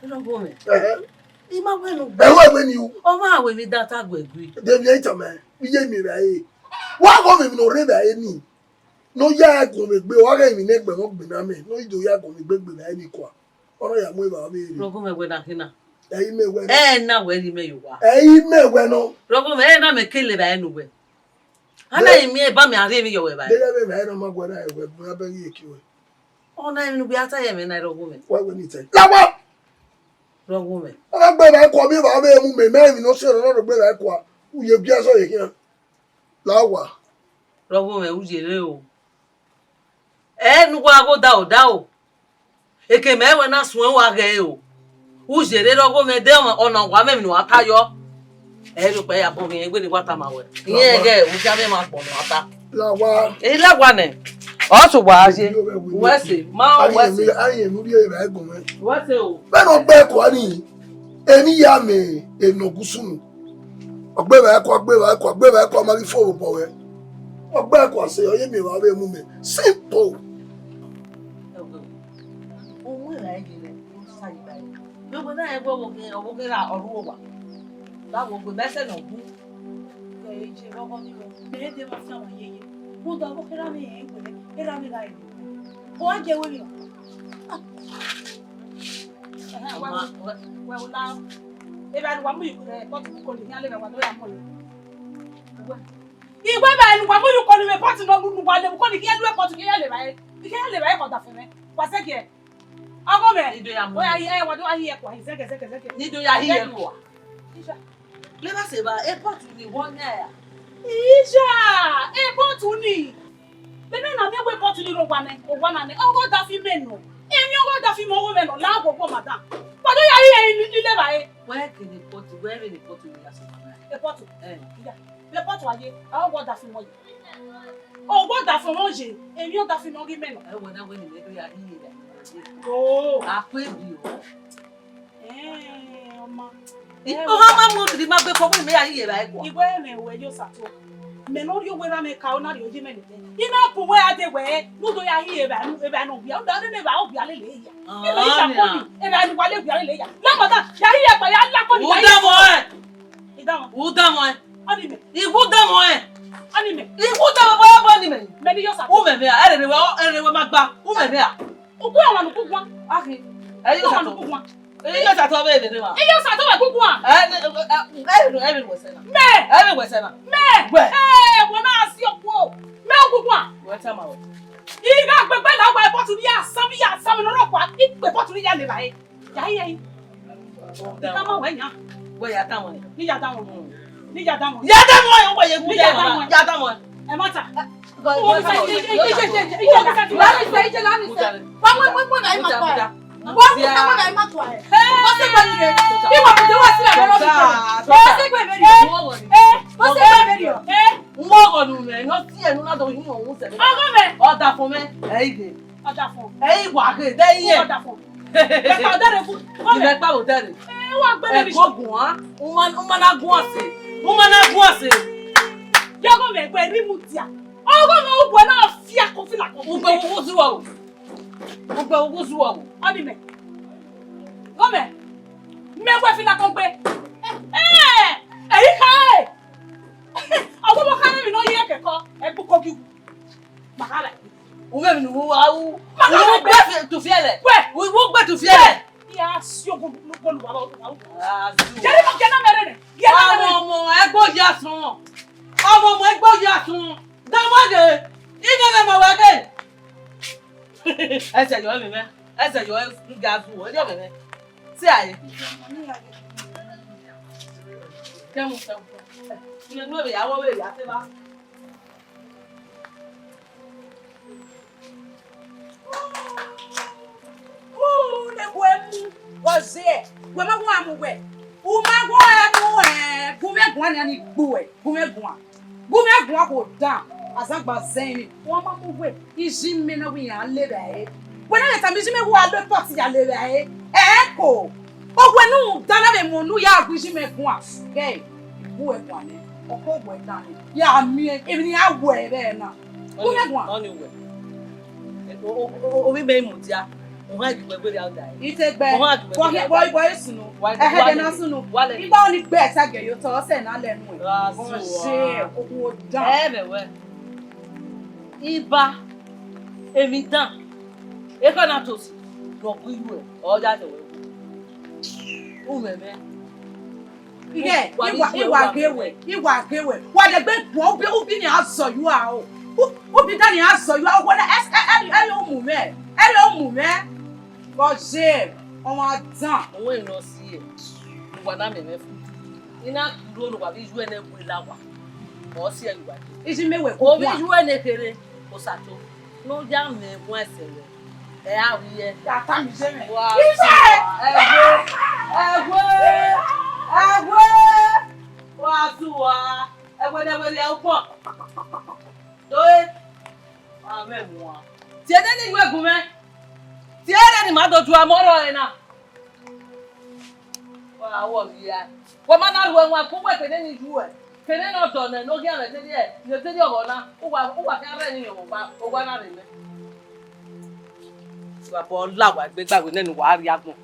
Rọgho mwẹ. Ẹhẹ. I ma wẹ ne u gbe. Ẹhẹ, wẹ ne u. Ọ ma wẹ vbe data gue gui. De emwi a I tama, iye miẹn rae. Wa gha mwẹ emwi ne ọ rre evbare ni. Ne ọ ya guọnmwẹ egbe, ọ gha ghẹ emwi ne ẹgbẹmwẹ ọgbẹn na mẹ, ne ọ i do ya guọnmwẹ egbe gbe evbare ni kua. Ọ na ya mu evbare ọvbehe rre. Rọgho mwẹ wẹ na khin na. Ẹ i mẹ wẹ nọ. Ẹ na wẹ rhie mẹ ye owa. Ẹ i mẹ wẹ nọ. Rọgho mwẹ, ẹ na mẹ kele evbare ne uwẹ. A na i miẹn eba mẹ a rhie emwi ye ọwẹ evbare. Deghẹ vbe evbare nọ ma guẹ na, ẹwẹ bu abẹ ghi eki wẹ. Ọ na emwi ne uwẹ a ta ye mwẹ na, rọgho mwẹ. Wa wẹ ni tẹ. Lawa! Rọgho mwẹ. Ọ na gbe evbare kua, miẹn evbare ọvbehe mu mẹ, mẹ emwi ne ọ sẹ nọ, ọ na gbe evbare kua. U ye biẹ zọ ye khian. Lawa. Rọgho mwẹ, u ye rre o. Ẹ ne uwa gho dao dao. Eke mẹ wẹ na suẹn uwa ghẹ o. U ye rre rọgho mwẹ de ọmwa, ọna wa mwẹ emwi ne uwa ta yọ. Ẹ rhie okpẹ ya bọ ghe, wẹ ne wa tama wẹ. Iran ghẹ, u ya mwẹ emwa agbọn ne uwa ta. Lawa. E lawa nẹ. Ọ sẹ uwa ye. Uwẹ sẹ, ma uwẹ sẹ. Ariẹn mu rhie evbare gun mwẹ. Uwẹ sẹ o. Vbene ọ gbe ẹkua ni, emwi ya mẹ enọ gu sunu. Ọ gbe evbare kua, ọ gbe evbare kua, ọ gbe evbare kua, ọ ma ghi fo vbe obọ wẹ. Ọ gbe ẹkua sẹ, ọ ye miẹn evbare ọvbehe mu mẹ. Simple. Uwẹ ra ye lẹ, sa yi ba. Vbe wẹ na rẹn wẹ ọvbokhan, ọvbokhan ra ọ ru owa. Ba wo gbe mẹ sẹ ne ọ gu. Ẹ i je vbe ọghọ ni wẹ. Mẹ i de ma fian ọmwa yeye. Rhunmwuda ọvbokhan erha mwẹ rẹn wẹ, erha mwẹ gha re. Ọ gha gie ẹre vberriọ. Ẹhẹn, wẹ, wẹ, wẹ, wẹ la. Evbare ne uwa mu yi, eh, pot bu kọni, iran lele wa do ya mọ ye. Uwẹ. Iwẹ evbare ne uwa mu yi kọni vbe pot nọ, ne uwa lele kọni, iran lele pot, iran lele evbare, iran lele evbare kọ dafẹn mwẹ. Wa zẹgiẹ. Ọgọ mwẹ. I do ya mu. Oya, eh, wa do ya hiẹ kua, zẹgiẹ, zẹgiẹ, zẹgiẹ. I do ya hiẹ kua. Isha. Leba sẹ evba, e pot ni wọ nia ya. Isha, e pot ni. Vbene na miẹn wẹ pot ni rre owa nẹ, owa na nẹ, ọghe ọdafẹn mwẹ nọ. Emwi ọghe ọdafẹn mwẹ ọghe mwẹ nọ, la gbogbọ, madam. Wa do ya rhie ẹre ni leba ẹre. Wẹ kene pot, wẹ vbene pot ni ya sẹ evba na. E pot. Eh. Iya. Vbe pot wa ye, a ọghe ọdafẹn mwẹ ye. Ọghe ọdafẹn mwẹ ye, emwi ọdafẹn mwẹ ọghe mwẹ nọ. Ẹ wẹ na wẹ ne imẹ do ya rhie ẹre. Oh. A kue bi o. Eh, ọma. Ọmwa ma mu odidi ma gbe kọ, wẹ mẹ ya rhie evbare kua. Iwẹ mẹ wẹ yo sato. Mẹ ne ọ rhie owa erha mwẹ ka, ọ na rhie oye mwẹ nẹ. I na bu wẹ a de wẹ, ne u do ya rhie evbare, evbare ne ọ wia, u da rhie evbare ọ wia lele ya. I mẹ i ta kọni, evbare ne uwa lele wia lele ya. Lakpata, ya rhie evbare, ya la kọni, ya rhie. U da mọ ẹ. I da mọ. U da mọ ẹ. Ọni mẹ. Iwu dẹ mọ ẹ. Ọni mẹ. Iwu dẹ mọ ẹ, ọni mẹ. Mẹ ni yọ sa. U mẹ mẹ a, ẹrẹ wẹ, ẹrẹ wẹ ma gba. U mẹ mẹ a. Uku ọmwa ne uku guan. Akhi. Ẹ yọ sa. Ọmwa ne uku guan. Ẹ yọ sa tọ vbe vbe ma. Ẹ yọ sa tọ vbe uku guan. Ẹ ẹ ẹ ẹ wẹ sẹ na. Mẹ. Ẹ wẹ sẹ na. Mẹ. Wẹ. Ẹ wẹ na si ọkuo. Mẹ uku guan. Wẹ tama wẹ. I gha gbẹgbẹ la wa ẹbọtu ni ya sa, vbe ya sa vbe nọ rọ kua. I kpe ẹbọtu ni ya leva ẹre. Ya ye yi. Ka ma wẹ yan. Wẹ ya tama wẹ. Ni ya da wọn. Ni ya da wọn. Ya da wọn, wẹ ye gu ya da wọn. Ya da wọn. Ẹ ma ta. Nwa ọghọ nu mẹ, ne ọ si ẹre ne u na do hin ọhun sẹ. Ọdafọn mẹ, ẹ i ghe. Ọdafọn. Ẹ i wa ghe, de iye. Ọdafọn. Ẹ pa odẹ rẹ fu. Ìmẹ pa odẹ rẹ. Ẹ wa gbẹ mẹ bi. Ẹko guan, u ma, u ma na guan sẹ. U ma na guan sẹ. Yọghọ mẹ, ẹgbẹ rhie mu dia. Ọghọ mẹ, ugbẹ na fi akọnfin na kọnfin. Ugbẹ wo zu ọ. Ugbẹ wo zu ọ. Ọni mẹ. Gọmẹ. Mẹ wẹ fi na kọn gbe. Ẹ, ẹ, ẹ, ẹ, ẹ, ẹ, ọwọwọ kha ne emwi ne ọ ye kẹkọ, ẹgbukọ gi. Ma kha ra. U vbe emwi ne u wa u. Ma kha ra. U gbe tufiẹlẹ. Wẹ. U gbe tufiẹlẹ. Ya si ogun lu, lu, lu, lu, lu. Azu. Jẹri ma kẹ na mẹrẹ nẹ. Kẹ na mẹrẹ. Ọmọ, ọmọ, ẹgbẹ ya sọn. Ọmọ, ọmọ, ẹgbẹ ya sọn. Dama de. Ine mẹ ma wa de. Ẹsẹ yọ ẹmwẹ mẹ. Ẹsẹ yọ ẹ ga zu, ẹ yọ ẹmwẹ mẹ. Sẹ a ye. Kẹ mu sẹ. Ine nu vbe ya, wọ vbe ya, sẹ ba. U ne wẹ mu, wọ zẹ, wẹ ma wa mu wẹ. U ma wa mu ẹ, gu mwẹ guan nian ni gbe uẹ, gu mwẹ guan. Gu mwẹ guan kho dan, azagba zẹ emwi, wa ma mu wẹ. Iji mẹ na wẹ iran le vbe ẹre. Wẹ na vbe tama iji mẹ wẹ a lo pot ya le vbe ẹre. Ẹ ko. Owẹ ne u dan na vbe mu unu ya gu iji mẹ guan. Gẹ, I gu uẹ guan nẹ. Ọkọ wẹ dan nẹ. Ya miẹn, emwi ne I ya wẹ vbe ẹre na. Gu mwẹ guan. Ọni wẹ. O, o, o, ovbi mẹ i mudia. Ohan gi wẹ gberra ọdae. I te gbe. Ohan gi wẹ gberra ọdae. Wọ, wọ, wọ i sunu. Wa, ẹhẹdẹ na sunu. Wa lẹ. Igba ọni gbe ẹta gẹ ye otọ, ọsẹ na lẹ nu ẹ. Ra zuọ. Ọjẹ, okhuo dan. Ẹ mẹ wẹ. Iba, emwi dan, ekhọe na tosi, ne ọ gu iruẹ, ọ ya zẹ wẹ. U mwẹ mwẹ. Iye, wa iwa, iwa ghe wẹ, iwa ghe wẹ. Wa dẹ gbe guan, ubi, ubi ni a zọ yu a o. U, ubi dan ni a zọ yu a o. Wẹ na, ẹ, ẹ, ẹ, ẹ, ẹ, u mu mwẹ, ẹ, ẹ, u mu mwẹ. Ọjẹ, ọmwa dan. Ọmọ emwi ne ọ si ẹ, uwa na miẹn mwẹ fo. I na duro ne uwa vbe yu ẹnẹ wẹ la wa. Ọ si ẹ yu uwa dee. Iji mẹ wẹ ko. Ovbi yu ẹnẹ kherhe, Osato. Ne u ya mwẹ ẹwaẹn sẹ wẹ. Ẹ a vbiẹ. Ya ta mi je mwẹ. Wa. Ibe! Ẹwe! Ẹwe! Ẹwe! Wa zuwa. Ẹwe ne ẹwe rhie ugbọn. Doe. Wa mwẹ mua. Tie nene iwẹ gun mwẹ. Tie nene ima do ju amọ rrọọ ẹre na. Wa wọ vbiẹ. Wẹ ma na ru ẹwaẹn ku wẹ kene ni ju ẹ. Kene ne ọ dọ nẹ ne ọ khian mwẹ te rhie, ne te rhie ọghọ na. Uwa, uwa khian rre ni yọ vbe owa, owa na rre mẹ. Wa bọ la wa egbe gba wẹ nene uwa rrie agbọn.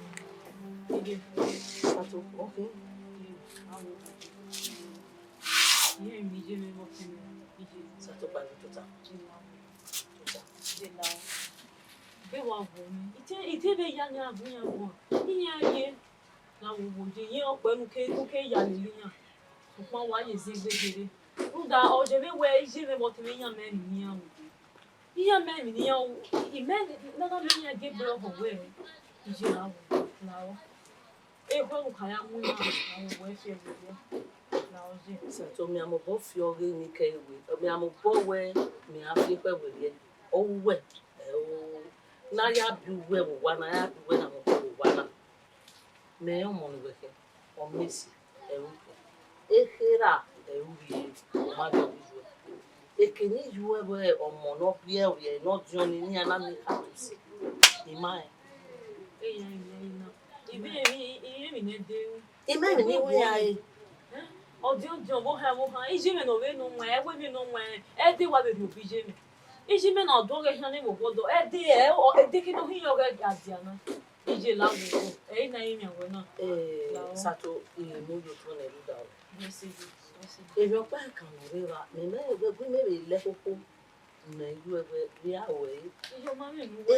Sato, okay. Iye mi, iye mwẹ vbe ọtẹn mwẹ, iye. Sato, gba mi tota. Tota. Iye la. Gbe wa vọ mwẹ. Ite, ite vbe ya ni a gun iran guan. Iran ye. Na wo wo je, iye ọkpẹ ne u ke, ne u ke ya lele iran. Sokpan wa ye zẹ egbe gere. Rhunmwuda ọ je vbe wẹ iye mwẹ vbe ọtẹn mwẹ iran mẹ emwi ne iran ru. Iran mẹ emwi ne iran ru. Imẹ ne a na miẹn iran gie egbe ọvọ wẹ iye la ru. La ru. Ekhọe ne u ka ya mu na, a mu wẹ fi ẹvbo rriẹ. La ru ye. Sato, mẹ a mobọ fi ọghe ni kẹ wẹ, mẹ a mobọ wẹ mẹ a fi ekhọe wẹ rriẹ, ọ wu wẹ, ẹ o, ne a ya biẹ uwẹ vbe owa na, a ya biẹ uwẹ ne a mobọ vbe owa na. Mẹ ọmọ ne uwẹ khin, ọ mẹ esi, ẹ ru khin. Ekherha, ẹ ru rhie, ọ ma dọ vbe iyuẹ. Eke ne iyuẹ vbe ọmọ ne ọ biẹ rriẹ ne ọ diọn ni, iran na miẹn ka do sẹ, I ma rẹn. Eya, I ma rẹn na. I vbe, I, I, I, emwi ne de ru. I ma emwi ne I ru iran re. Ọdiọndiọn vbe ohan vbe ohan, iye mwẹ ne ọ vbe nọ wan, ẹvbo mwẹ nọ wan, ẹdẹ wa vbe rhie obọ iye mwẹ. Iye mwẹ na ọdọ ọghe khian ne vbe owa ọdọ, ẹdẹ ẹ, ọ, ẹdẹ ke ne ọ hin yọ ọghe a dia na. Iye la vbe owa, ẹ i na rinmwian wẹ na. Eh, Sato, I mu ye otọ nẹ rhunmwuda o. Yes, I do. Emwi ọkpa kan ne ọ rre evba, mẹ, mẹ vbe gu mẹ vbe lẹ koko, mẹ yu ẹre vbe a ruẹ ẹre.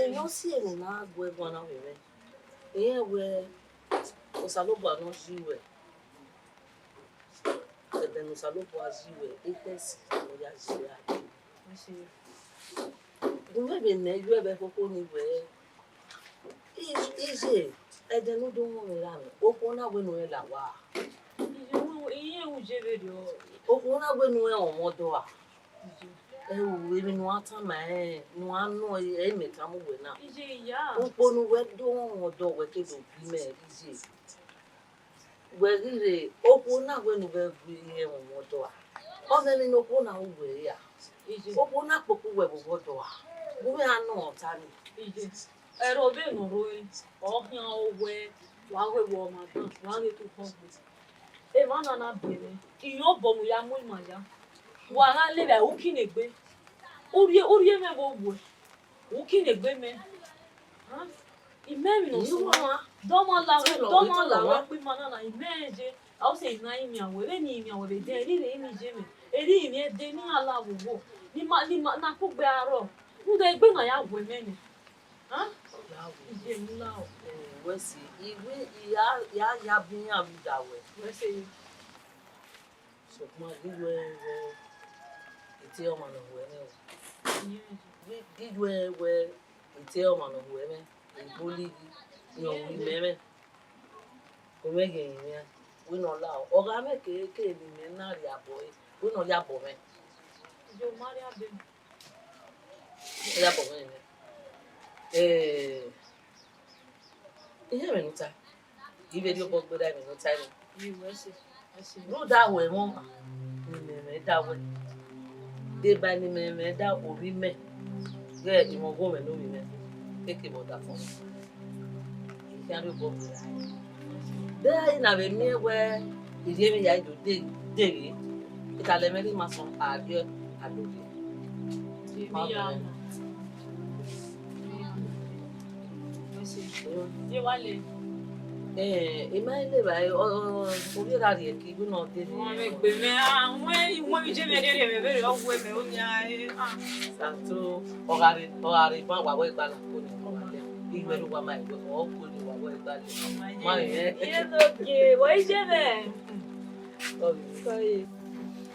Emwi ọ si emwi ne a gu ẹguan na vbe mwẹ. Irẹn wẹẹ, Osanobua ne ọ yi ruẹ, ẹdẹ ne Osanobua yi ruẹ, ekhẹsi ne ọ ya yi ruẹ a. Gu mẹ vbe mẹ yu ẹre vbe koko ni wẹẹ, I- Iye, ẹdẹ ne u do mwẹ ra mwẹ, okhuo na wẹ ne u rẹn la owa. Iye, irẹn u je vberriọ. Okhuo na wẹ ne u rẹn ọmwa ọdọ a. Ẹ o, emwi ne u a tama rẹn, ne u a nọ ẹre, ẹre mẹ tama uwẹ na. Iye, iya. Ukpo ne uwẹ do mwẹ ọdọ, wẹ ke do gbe mẹ iye. Wẹ ghi rre, okhuo na wẹ ne u ghẹ gu irẹn ọmwa ọdọ a. Ọ mwẹ emwi ne okhuo na ru wẹ ra? Iye. Okhuo na kpokpo uwẹ vbe ọdọ a. Gu mwẹ a nọ ọta ni. Iye. Ẹre ọ vbe ne ọ rrọọ, ọ khian owẹ, wa ghe wẹ ọmwa dan, wa ghe te ukpọn gbe. Emwa na na biẹ mwẹ, irẹn obọ mu ya mu ima ya. Wa gha lele ẹre ukinegbe. Urrie, urrie mwẹ vbe owẹ, ukinegbe mẹ. Imẹ emwi ne ọ sẹ ọmwa, dọmọ la wẹ, dọmọ la wẹ ọkpa ima na na, imẹ je. A o sẹ emwi na imian wẹ, vbene imian wẹ vbe dẹ, erriọ ne imian ye mwẹ, erriọ ne imian dẹ, ne iran la vbe owo, ne ima, ne ima na kugbe arọ, rhunmwuda egbe na ya gu mwẹ nẹ. Iye mu la o. Wẹ sẹ, I wẹ I ya, ya, ya bu iran vbe uda wẹ. Wẹ sẹ. Sokpan ghi wẹ wẹ, I te ọmwa ne ọ hu ẹmwẹ o. Ghi, ghi wẹ wẹ, I te ọmwa ne ọ hu ẹmwẹ, I bọlọ ghi, ne ọ hu imẹ mwẹ. Ọ mwẹ ghe emwi iran, wẹ ne ọ la o. Ọ gha mwẹ kere kere ne imẹ na rhie abọ ẹre, wẹ ne ọ ya abọ mwẹ. Iye, u ma rhie abọ mwẹ. Ọ ya abọ mwẹ nẹ. Eh, Iye, ẹmwẹ ne u ta, I vbe rhie obọ gberra ẹmwẹ ne u ta nẹ. Rhunmwuda wẹ mwẹ ọmwa, ne imẹ mwẹ da wẹ, deba ne imẹ mwẹ da ovbi mẹ, ghẹ emwa ọghomwẹ ne ovbi mẹ, keke vbe ọdafẹn. I khian rhie obọ gberra. De a i na vbe miẹn wẹ I rhie emwi hia do de, de ghe, I ka lẹ mwẹ ghi ma sọn a rhie a do rhie. Ye wa le. Eh, I ma le evbare, ọ, ọ, ovbi erha rhie ẹki, wẹ ne ọ de. Ọ mwẹ egbe mwẹ, a, wẹ, wẹ vbe je mwẹ rhie mwẹ vberriọ, ọ wu mwẹ, ọ nia, eh, ah. Sato, ọ gha rre, ọ gha rre ban, wa wẹ gba na ko ni, ọ gha le. I wẹ ne uwa ma egbe, ọ ko ni, wa wẹ gba le. Ma ye. Ye do ge, wẹ i je mwẹ. Sorry. Sorry.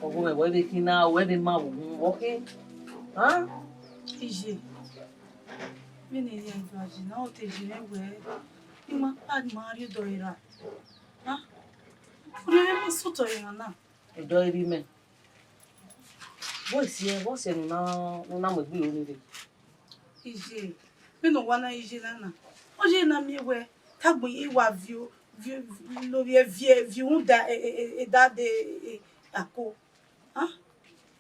Ọgọ mwẹ, wẹ vbe khin na, wẹ vbe ma vbe uhunmwu, wẹ khin. Hàn? Iye. Vbene I rhie ẹdua yi na, ọ te yi mwẹ wẹẹ, I ma kpa, ne I ma rhie odọ ẹre ra. Hàn? Orhiọn mwẹ ma sẹ otọ ye emwa na. Odọ ẹre imẹ. Vbọ esi ẹre, vbọ sẹ ne u na, ne u na mu egbe ro ni rre? Iye, vbene owa na iye na na, ọ ye na miẹn wẹ, te agbọn ye wa viọ, viọ, viọ, viọ, viọ, viọ rhunmwuda, e, e, e, e, da de, e, e, ako. Ah,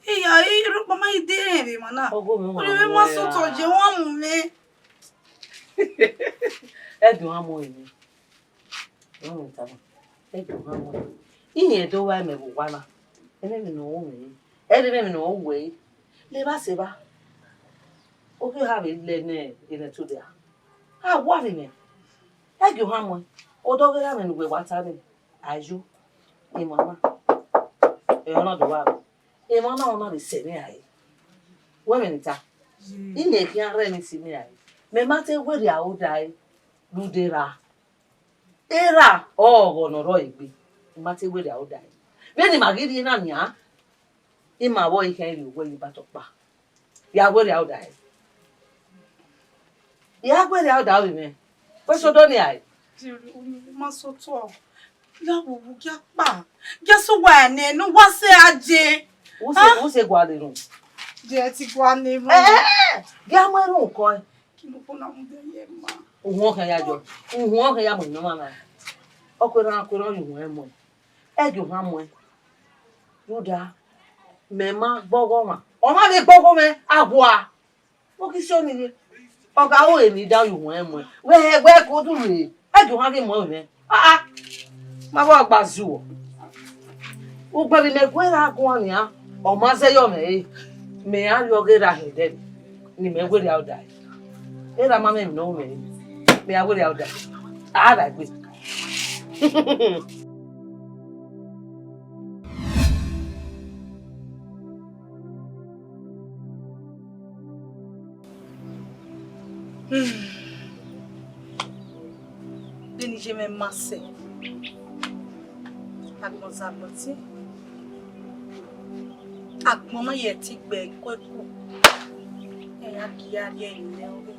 iya, i rhọkpa ma i de rẹn vbe emwa na. Ọgọ mwẹ, ọmwa. Orhiọn mwẹ ma sẹ otọ ye, ọ ma mu mwẹ. Ẹdẹ ọ ma mu ẹre. Ọ ma mu ẹre tama. Ẹdẹ ọ ma mu ẹre. Irẹn do wa mẹ vbe owa na. Ẹmwẹ emwi ne ọ ru mwẹ re. Ẹdẹ ẹmwẹ emwi ne ọ ru wẹ re. Levba sẹ evba. Okhi ha vbe lẹ ne erhẹn to dia. A wa vbe nẹ. Ẹdẹ ọ ma mu ẹre. Odọ ghe ra mwẹ ne uwẹ wa ta nẹ. Ayo, emwa na, emwa na do wa rre. Emwa na, ọ na vbe sẹ mwẹ rae. Wẹ mẹ ne I ta? Imẹ khian rre ne I si mwẹ rae. Mẹ ma te werriẹ aro dae rhunmwuda erha. Erha ọghọ ne ọ rrọọ egbe. I ma te werriẹ aro dae. Vbene ima ghi rrie na nian, ima vbe ọre I khian rhie owẹ ye ibatọ ọkpa. Ya werriẹ aro dae. Ya werriẹ aro dae vbe mwẹ. Wẹ sẹ odọ nia re? Ma sẹ otọ. Ya wo, wo, gia kpa. Gia sẹ uwa nẹ, ne uwa sẹ a je. Who say, who say gualọ erhunmwu? Je ti gualọ erhunmwu. Eh, eh, eh. Gia mu erhunmwu kọ. Kí ló kó na mu bẹ ye ma? Uhun ọkhan ya jọ. Uhun ọkhan ya mu nọ ma na. Ọkọ erhan, ọkọ erhan ye uhun ẹmwẹ. Ẹdẹ ọ ma mu ẹre. Rhunmwuda, mẹ ma gbe ọghọ ọmwa. Ọ ma vbe gbe ọghọ mwẹ, a gua. Ọ ghi sẹ ọnii rre. Ọ gha ru emwi da ye uhun ẹmwẹ. Wẹ, wẹ ko du rre. Ẹdẹ ọ ma ghi mu ẹmwẹ. Ah, ah. Ma vbe gba zu uwẹ. Ugbẹn vbe mẹ gu erha guan nian, ọ ma zẹ yọ mwẹ re. Mẹ ra rhiọghe erha hin ẹdẹ ne imẹ werriẹ aro dae. Erha ma mwẹ emwi ne ọ ru mwẹ re. Mẹ ra werriẹ aro dae. A ra egbe. Hmm. Vbene iye mwẹ ma sẹ, agbọn zagbọn tie, agbọn na ye ẹtin gbe ẹko ẹko, ẹre a gie a rhie ẹre nẹ ọghe.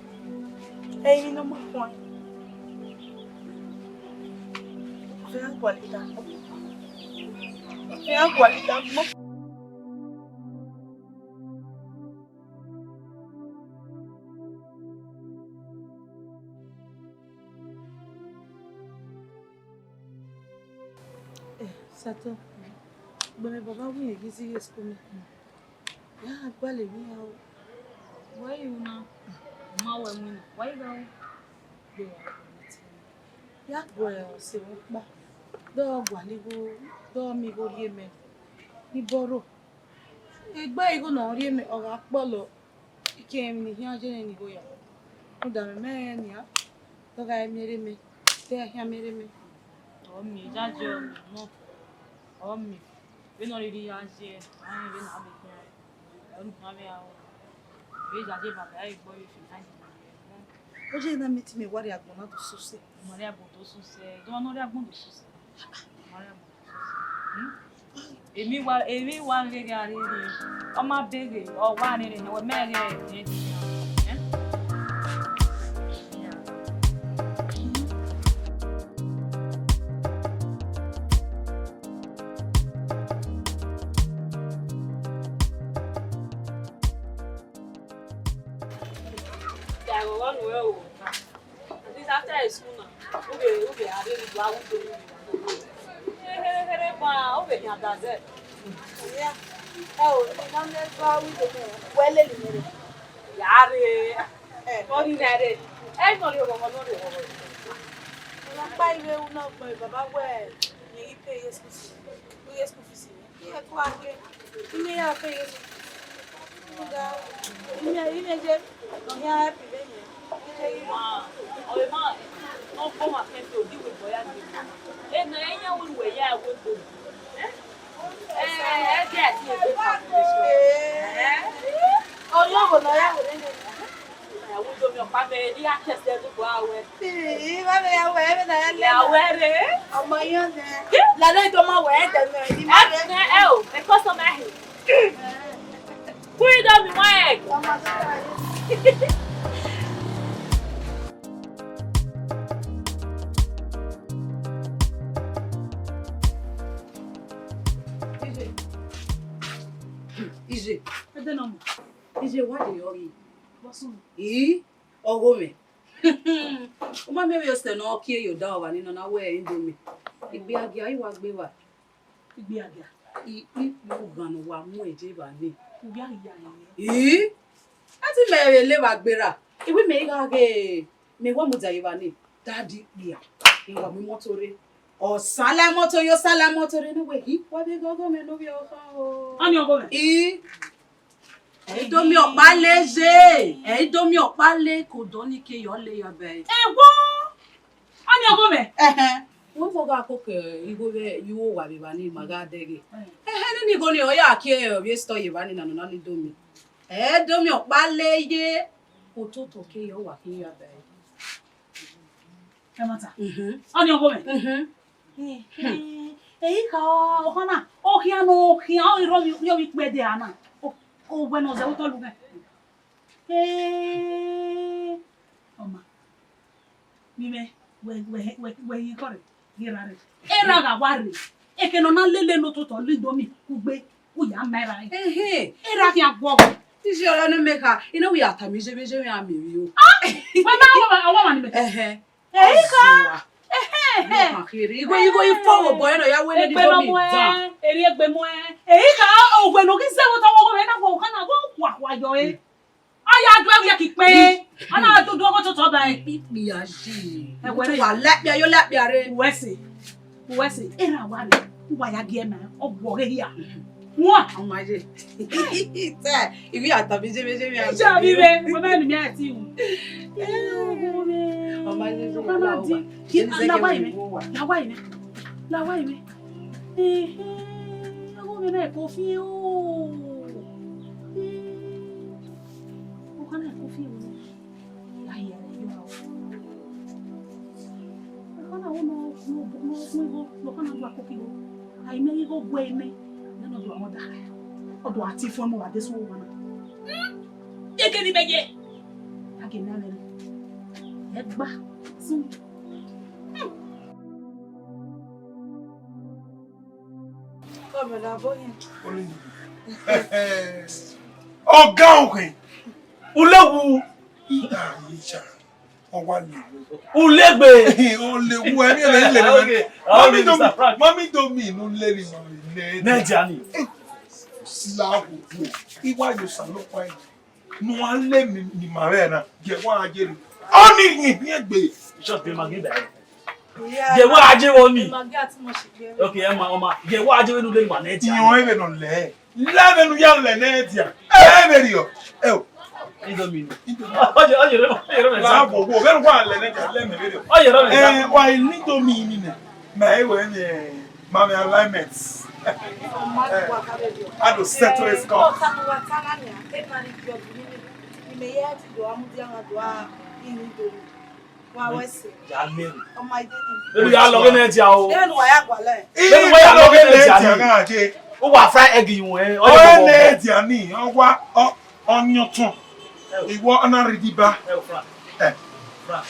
Ẹre emwi ne ọ ma khuan. Ọ vbe a gualọ agbọn. Ọ vbe a gualọ agbọn. Eh, Sato, ugbẹn mwẹ baba wẹ irẹn ghi zighi school mẹ. Ya gbalẹ emwi hia o. Wẹ i ru na, ọ ma wẹ winna, wẹ i gha ru. Gbe wa gbe te. Ya gu ọse mwẹ ọkpa, do gualọ igho, do miẹn igho rhie mẹ. Ni bọrọ. Egbe igho ne ọ rhie mẹ, ọ gha kpọlọ. Ikẹmwi ne I khian ye nene igho ya. Rhunmwuda mẹ, mẹ rẹn nian, ọ gha miẹn rre mẹ, te a khian miẹn rre mẹ. Ọ miẹn, yayi ọ miẹn nọ, ọ miẹn. Vbene ọ rhirhi ya ye, a rẹn vbene a vbe khian ẹre. Ọ rhunmwuda mẹ, a vbe yayi baba ẹre gbe ọre fi na yi. Ọ ye na mẹ te mẹ wa rrie agbọn na do sose. Ọ ma rrie agbọn do sose, do ọ nọ rrie agbọn do sose. Emwi wa, emwi wa ghe gha rhie, ọ ma beghe, ọ wa rere ne wẹ mẹ ghe ẹdẹn. Ẹghẹ ọghe nuẹn o. At least after school na, u vbe, u vbe a rhie do a wu do. Here, here, here, ba, u vbe khian da zẹ. Ẹ o, ne I na miẹn do a wu do mẹ, wẹ lele mẹ rre. Ya rre. Ẹ, ọ ni na rre. Ẹ, nọ rre ọghọghọ, nọ rre ọghọghọ. Ọ na kpa ivbe ru na gbẹn baba wẹ, ne I ghi pay school fees. Pay school fees. Iye ko a kpe, ine ya kpe ye. Muda, ine, ine je, nọ hia help vbe yẹn. Ine ye. Ma, ọ ma, nọ gbọ ma kẹn fi odi wẹ bọ ya gbe. E na, e yan wẹ ya wẹ gbe. Eh? Eh, eh, dia ti e gbe. Eh. Ọ yọ wẹ nọ ya wẹ nene. Ẹ wo do mi ọkpa mẹ, ne I gha kẹsẹ ẹdugbo a wẹ. Ii, vbe ya wẹ, vbe na ya lẹ. Ya wẹ rre. Ọmọ yẹn nẹ. Lala ido ma wẹ, ẹdẹ nẹ, I ma rre. Ẹ, ẹ o, ẹ kọ sọ ma hin. Ku ido mi wa ẹ. Ọmọ tó ta yìí. Iye. Iye. Ẹdẹ nọ mọ. Iye wa de yọ ghi. Ii, ọgho mwẹ. U ma miẹn vbe osẹ ne ọ kie ye odaro vba ni nọ na wẹ Indomie. Igbe agia i wa gbe evba. Igbe agia. I, i, ughan ne uwa mu eje evba ni. Igbe agia ni. Ii, a ti mẹ vbe le evba gberra. I wẹ mẹ i gha ghe, mẹ wa mudia ye evba ni. Daddy kpia. I wa mu imọto rre. Ọ sala imọto yo, sala imọto rre ne wẹ hi, wa vbe ghe ọgho mwẹ ne ovbi ọkhan o. Ọni ọgho mwẹ? Ii. Ẹ i do miẹn ọkpa le ye, ẹ i do miẹn ọkpa le ke odọ ni ke yọ le ya bẹe. Ẹwo, ọni ọgho mwẹ. Ẹhẹn. Wẹ fo gha koko igho vbe ye uwa vbe evba ni ma gha dẹghe. Ẹhẹn, nene igho ni ọ ya kie ovbi esitọ ye evba ni na nọ na ni do miẹn. Ẹ i do miẹn ọkpa le ye, ototọ ke yọ wa ke ya bẹe. Ẹmwata. Mhm. Ọni ọgho mwẹ. Mhm. Ehe. Ehe. Eyi ka ọkhan na, ọ khian nọ, ọ khian, ọ rhie ovbi, rhie ovbi ikpẹdẹ a na. O, owẹ ne ọ zẹ otọ lu mwẹ. Ehe. Ọ ma. Vbe mwẹ, wẹ, wẹ, wẹ, wẹ ye kọrre, ye ra rre. Erha gha wa rre. Eke ne ọ na lele ne ototọ la Indomie, kugbe, u ya ma erha rre. Ehe. Erha khian guọghọ. Iye ọre ne mẹ kha, I na wẹ ya tama iye vbe iye mwẹ a miẹn emwi o. Ah! Wẹ ma, wẹ ma, wẹ ma ni mẹ. Ehe. Eyi kha. Ọzua. Ehe, ehe. Ọma kherhe. Igho, igho ifo vbe obọ ẹre nọ ya wẹ ne Egbe nọ Indomie mu ẹ, dan. Eri egbe mu ẹ. Eyi kha, owẹ ne ọ ghi zẹ vbe otọ ọgho mwẹ na, wẹ ọkhan na, wẹ wa, wa yọ ẹ. A ya do ẹvbiẹ ki kpe. A na do do ọgho totọ ba ẹ. Ikpia yi. Ẹ wẹ rre. Wa lẹkpia yo lẹkpia rre. Uwẹ sẹ. Uwẹ sẹ. Erha wa rre. Uwa ya gie ma. Ọ wọ ghe hia. Wọn. Ọma ye. Tẹ, ibi ata bi je, bi je, bi Ija bi ve. Wẹ ma ni mi a ti wu. Ọma ye. Ọma na di. Ki la wa ime. La wa ime. La wa ime. Ehe, ọgho mwẹ na ko fi o. Ọgho na ko fi o. Ya ye. Wẹ nẹ, nene ọdọ ọmọ da. Ọdọ a ti fọn mu wa de so wa na. Hmm? Ye ke ni bẹ ye. A ke na nẹ. Ẹ gba. Sun. Hmm. Come on, boy. Ọga ọkẹn. Ulewu. Ita, ita. Ọ wa le. Ulegbe. Ọ le wu, ẹmí ẹmẹ le. Okay. Mami do mi, mami do mi, no le ni ma le. Ne dia ni. Sila wo. Iwa yo sa lo pa. Nu a le mi ni ma re na. Ye wa je. Ọ ni yin egbe. Just be my neighbor. Ye wa je wo ni. Maggi àti mọ̀ṣíkẹ́. Okay, ẹ ma, ọ ma. Ye wa je wo ni le ma ne dia. Iyan ebe no le. La vbe ne u ya lẹ ne dia. Ẹ vbe rriọ. Ẹ o. Indomie. Indomie. Oye, oye, oye, oye, oye. La vbe wo, vbe ne u ya lẹ ne dia, lẹ mẹ vbe rriọ. Oye, oye. Eh, wa Indomie ni nẹ. Ma e wẹ ni, ma me alignment. Ọma wa ka vbe rriọ. I do settle score. Ọta ni wa ta na nia, e ma ni judge ni. Ni me ye ti do amudia na do a Indomie. Wa wẹ sẹ. Ya le. Ọma ide ni. Elu ya lọghe ne dia o. Ebe ne uwa ya gualọ. Ebe ne uwa ya lọghe ne dia ni. Uwa fry egg yu ẹ. Ọ ne dia ni. Ọ wa, ọ, ọyọntọn. Iwọ ọna rhidi ba. Ẹ o, Frank. Ẹ. Frank.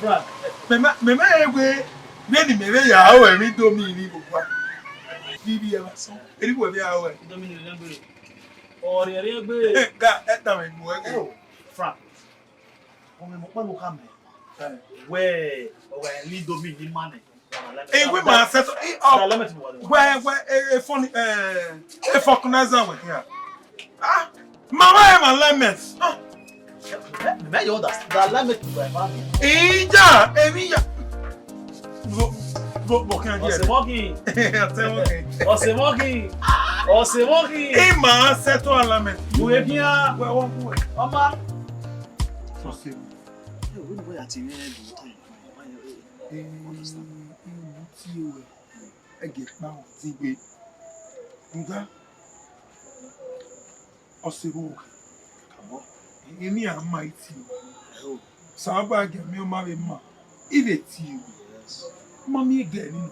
Frank. Mẹ ma, mẹ ma he wẹ, vbene mẹ vbe ya ru ẹmwẹ Indomie ni vbe owa. Vivi ẹ vbe asọn. Eri wẹ vbe ya ru ẹ. Indomie ni vbe gbere. Ọ rhiẹnrhiẹn gbere. Ga, ẹ tama emu ẹghe. Ẹ o, Frank. Ọmọ ọkpa no khama wẹ ọ gha ri Indomie ni ma nẹ. Ewe ma settle, wẹ, wẹ, e, e funny, e, e vulcanizer wẹ hia. Ah, ma wa e ma alignment. Ah. Mẹ yo da, da alignment wẹ ma. Ija, emi ya. Bo, bo, bo kan je. Ọsẹ mọgin. Ọsẹ mọgin. Ọsẹ mọgin. Ọsẹ mọgin. E ma settle alignment. Wẹ bia. Wẹ, wẹ, wẹ. Ọma. Ọsẹ. Ẹ, wẹ ne wẹ ya tie mwẹ do time. Ẹ, understand? Ẹ, ẹ, tie wẹ. Ẹgẹ kpa ọ ti gbe. Nga, ọse vbo, kabọ, emwi a ma i tie. Saba gẹ mẹ ọma vbe ma, i vbe tie. Ma miẹn gẹ ni nọ,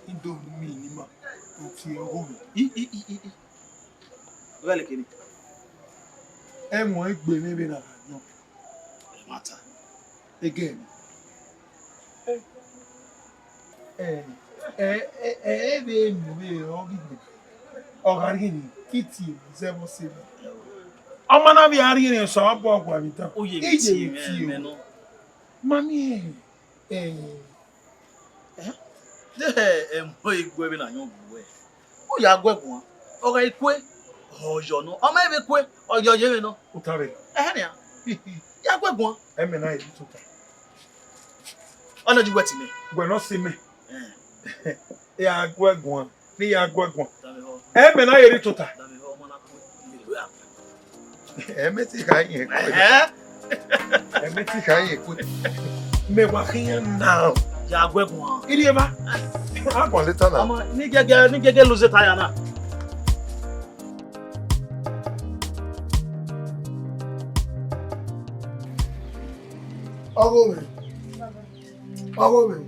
i do miẹn ni ma, ọ tie ọghe mwẹ. I, i, i, i, i. Ọ gha leke ni. Ẹmwẹ egbe mwẹ vbe na gha yọn. Ẹmwata. Again. Ẹ, ẹ, ẹ, ẹ, ẹ vbe enu vbe ọ ghi gbe. Ọ gha rhie ni, ke I tie zẹ vbe ọse vbe. Ọ ma na vbe a rhie ni, sẹ ọ bọ gua vbe dan. Oye vbe tie mwẹ, mẹ nọ. Ma miẹn, ẹ, Ẹ? De ẹmwẹ igbe vbe na yọn bu wẹ? U ya guẹ guan. Ọ gha i kue, ọ yọ nọ. Ọ ma vbe kue, ọ yọ ye vbe nọ. U ta vbe? Ẹhẹn nian. Ya guẹ guan. Ẹmwẹ na ye rhie tota. Ọ nọ ji wẹ ti mẹ. Wẹ nọ si mẹ. Ẹ. Ya guẹ guan. Ne I ya guẹ guan. Dame họ. Ẹmwẹ na ye rhie tota. Dame họ, ọmọ na kue. Ẹmwẹ ti kha yẹn kue. Ẹhẹn. Ẹmwẹ ti kha yẹn kue. Mẹ wa khian now. Ya guẹ guan. Irri eva. A guan later now. Ọmọ, ni gẹgẹ, ni gẹgẹ lose tire na. Ọgho mwẹ. Ọgho mwẹ.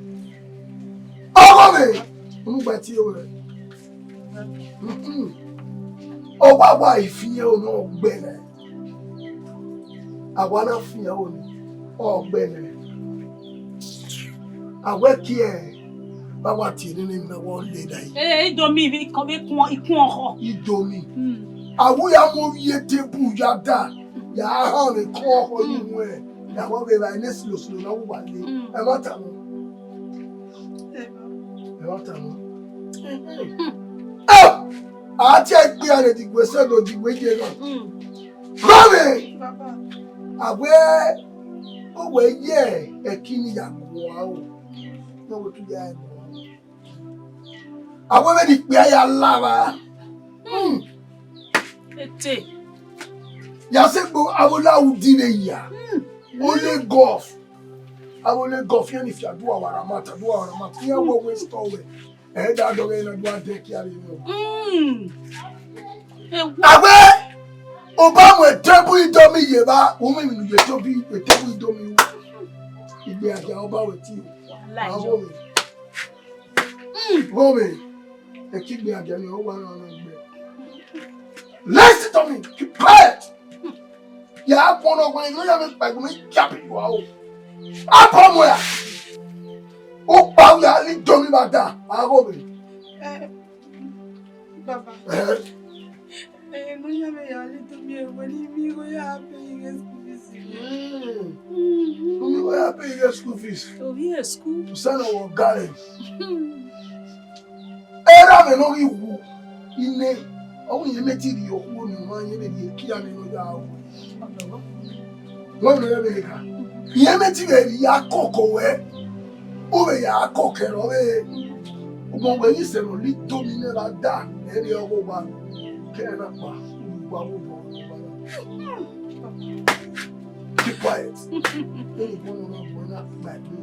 Ọgho mwẹ. Unu gba tie wẹ. Mm-mm. Ọ wa wa ifian unu ọgbẹnẹ. A wa na fian unu ọgbẹnẹ. A wẹ kie ba wa tie nene emwi na wọ le da yi. Eh, Indomie vbe ikọn, vbe ikun, ikun ọkhọ. Indomie. Mm. A wu ya mu ovbi edebu ya da, ya ha mwẹ ikun ọkhọ yi wẹ. Ya wọ vbe ra ene slow slow na wu wa le. Mm. Ẹ ma ta nọ. Ẹ ma ta nọ. Mm. Ah! A tie ikpia ne digbe sẹ do digbe ye na. Mm. Mami! Baba. A wẹ, ọ wẹ ye ẹki ni ya guan o. Ne ọ wẹ tu ya guan. A wẹ vbene ikpia ya la vba. Hmm. Ete. Ya sẹ gbe avbe Saudi vbe ya. Hmm. Only golf. Avbe Lagos fian ni fia do a wa ra mata, do a wa ra mata. Iran wẹ wẹ store wẹ. Ẹ da dọghe na do a dẹ kia vbe nọ. Mm. Ewa. A wẹ, Obama etebu Indomie ye ba, u miẹn emwi ne u ye etebu, etebu Indomie u. Igbe agia Obama wẹ ti. Wallahi. Avbe wẹ. Vbọ vbe, ẹki gbe adia ni ọ wa na na gbe. Listen to me, keep quiet. Ya bọ nọ wẹ, no ya me kpa gbe me ya bi wa o. Apa mo ya. O pa ya li do mi ba da, a go be. Eh, Baba. Eh. Eh, no ya me ya li do mi, eh, wẹ ne I miẹn igho ya pay ighe school fees. Mm. No miẹn igho ya pay ighe school fees. Ovbi e school. To send our garden. Erha mwẹ ne ọ ghi wu ine, ọ wẹ irẹn mẹ te rhie okhuo ne ọ ma rẹn vbe rhie ekian ne nọ ya ru. Wẹ vbe rẹn vbe kha. Irẹn mẹ te vbe rhie akoko wẹ, u vbe ya koko ẹre ọvbehe. Ugbẹn wẹ ghi sẹ ne ọ li do mi nẹ ra da, ẹ rhie ọghe owa, ke ẹre na kpa, u wa wo obọ. Keep quiet. Eni bọ nọ na bọ na kpa egbe.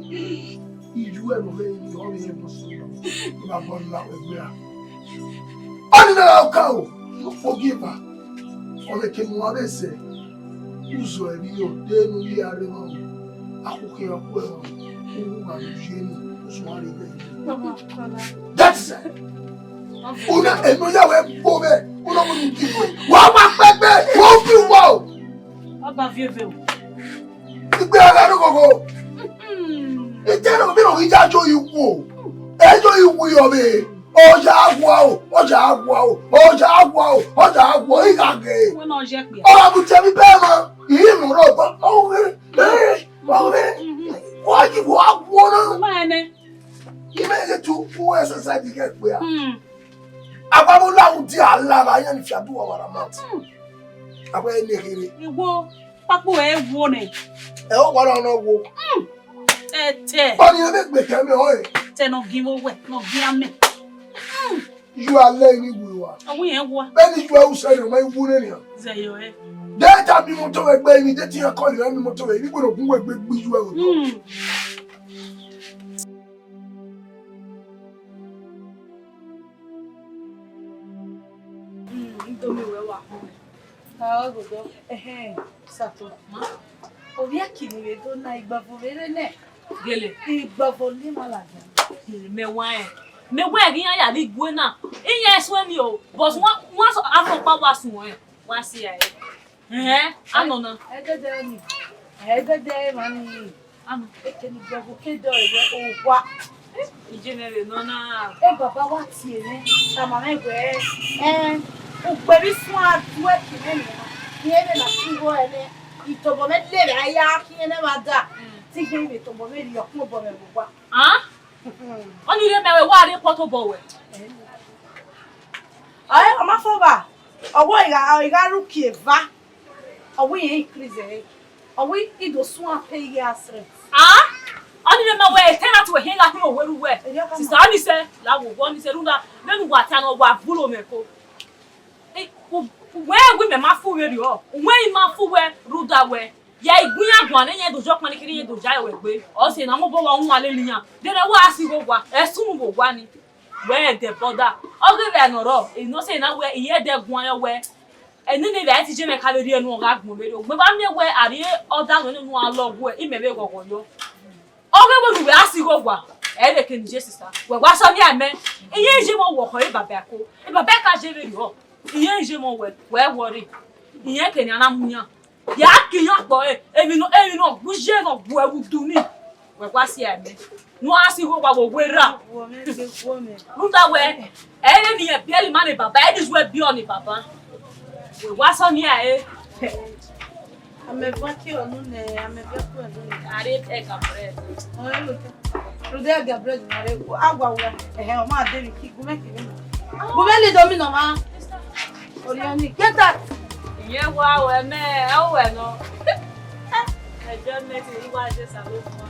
Iyu ẹre nọ vbe eni, ọ vbe rẹn nọ sẹ nọ. I ma bọ la wẹ gbe ra. Ọni na ra ka o, no forgive her. Ọ vbe ke mu avbe ẹsẹ. Uzọ ẹre yo, de nu ye arre ma o. Akhukhian ku ẹre ma o. U wa ye ni, uzọ arre vẹ. That's it. Una eno ya wẹ gbo vẹ, una mo ni ki vẹ. Wa wa pẹpẹ, wo bi wo. Ọba viẹ vẹ o. Igbe ara ro gogo. Ite no bi no ghi ja jo iwu o. E jo iwu yo be. Oya wa o, oya wa o, oya wa o, oya wa o, igha ge. Wẹ nọ yẹ kpia. Ọba bu tẹ mi bẹ ma. Iye mo ro ba. O ghe. Eh, o ghe. Wa yi wa wo na. Ma ene. Imẹ ghe tu ku exercise ghe kpia. Hmm. Ababo la u di ala ba yan fi adu wa wara mat. Hmm. Abo ene ghere. Iwo, kpakpo ẹ wo nẹ. Ẹ o wa na no wo. Hmm. Ẹtẹ. Ọni ẹ vbe gbe kẹ mẹ ọre. Ẹtẹ nọ gin vbe owẹ, nọ gin amẹ. Hmm. Yu alẹ ni wu wa. Ọwọ yẹn wa. Bẹni yu ẹwu sẹ ni ọmọ iwu nẹ nian. Zẹ yọ ẹ. Dẹta bi moto vbe gbe ni, dẹti yẹn kọ ni, mi moto vbe ni, gbọdọ gun wẹ gbe gbe yu ẹwu. Hmm. Mm, indomie wẹ wa kọ. Ka ọ godo. Ẹhẹn, Sato. Ma. Ovbi ẹki ni vbe do na igbavo vbe rre nẹ. Gele. Igbavo ni ma ladian. Mẹ wa ẹ. Mẹ wa ẹ ghi iran ya ni gue na. Iran suẹn ni o. But wọn, wọn sọ, a fọ pa wa sun ẹ. Wa si ẹ. Ẹhẹn, anọ na. Ẹgẹdẹ ni. Ẹgẹdẹ emwa ni. Anọ. Ekene igbavo ke dọ ẹre owa. Iye mwẹ vbe nọ na. E baba wa tie mwẹ, tama mwẹ wẹẹ, ẹn, ugbẹn vbe suẹn a du ẹki mwẹ nian, irẹn vbe na fi igho ẹnẹ, itobọ mwẹ lele a ya khian nẹ vbe ada, te I gbe vbe tobọ mwẹ rhie ọkpẹn obọ mwẹ vbe owa. An? Ọni rre mẹ wẹ wa rhie pọtobọ wẹ. Ọre ọ ma fo ba, ọ wẹ ọ gha, ọ gha ru kie eva. Ọ wẹ irẹn increase ẹre. Ọ wẹ I do suẹn pay ighe house rent. Ah? Ọni vbe ma wẹ tenant wẹ hiẹn gha khin owẹ ru wẹ. Erriọ ka ma. Sista, ọni sẹ, la wo wẹ ọni sẹ rhunmwuda, vbene uwa ta nọ, wa vulo mwẹ ko. E, u, wẹ wẹ mẹ ma fu vberriọ, wẹ I ma fu wẹ rhunmwuda wẹ. Ya I gu iran guan ne iran do zẹ ọkpa ni kherhe iran do zẹ wẹ gbe. Ọ sẹ ne a mu obọ wa wan lele iran. Deghẹ wa si igho owa, ẹsunu vbe owa ni. Wẹ ẹdẹ bọda. Ọ ghi vbe nọ rọ, enọ sẹ na wẹ, I ye ẹdẹ guan yọ wẹ. Ẹnene vbe a i te je mwẹ ka vbe rhie enu ọ gha gbọn vberriọ. Mẹ wa miẹn wẹ a rhie ọda nọ ne unu a lọ guẹ, imẹ vbe ghọghọ yọ. Ọ ghe vbene uwẹ a si igho owa, ẹ vbe ke ne iye sisa. Wẹ wa sọ nia mẹ, I ye je mọ wẹ ọkhọ re baba ẹko. E baba ẹka je vberriọ. I ye je mọ wẹ, wẹ wọrre. Irẹn ke ne a na mu iran. Ya ke iran kpọ, e, emwi nọ, emwi nọ gu iye nọ gu ẹwu du ni. Wẹ wa si ẹmẹ. Ne a si igho owa vbe owa erha. Guọ mwẹ, gbe guọ mwẹ. Rhunmwuda wẹ, ẹ i re ne irẹn biẹ ne ima ne baba, ẹ i re uwẹ biẹ ọnii baba. Wẹ wa sọ nia ẹre. Amẹ vua ke ọnu nẹ, amẹ vua ke ọnu nẹ. A re ẹga bread. Ọ, ẹ lo. Rhunmwuda ẹga bread na re, a wa wa. Ẹhẹ, ọ ma de vbe ki, gu mwẹ ke vbe. Gu mwẹ ni do mi nọ ma. Oriọni, get out. Iye wa wẹ mẹ, ẹ wẹ nọ. Ẹjọ mẹ ti wa je Osanobua.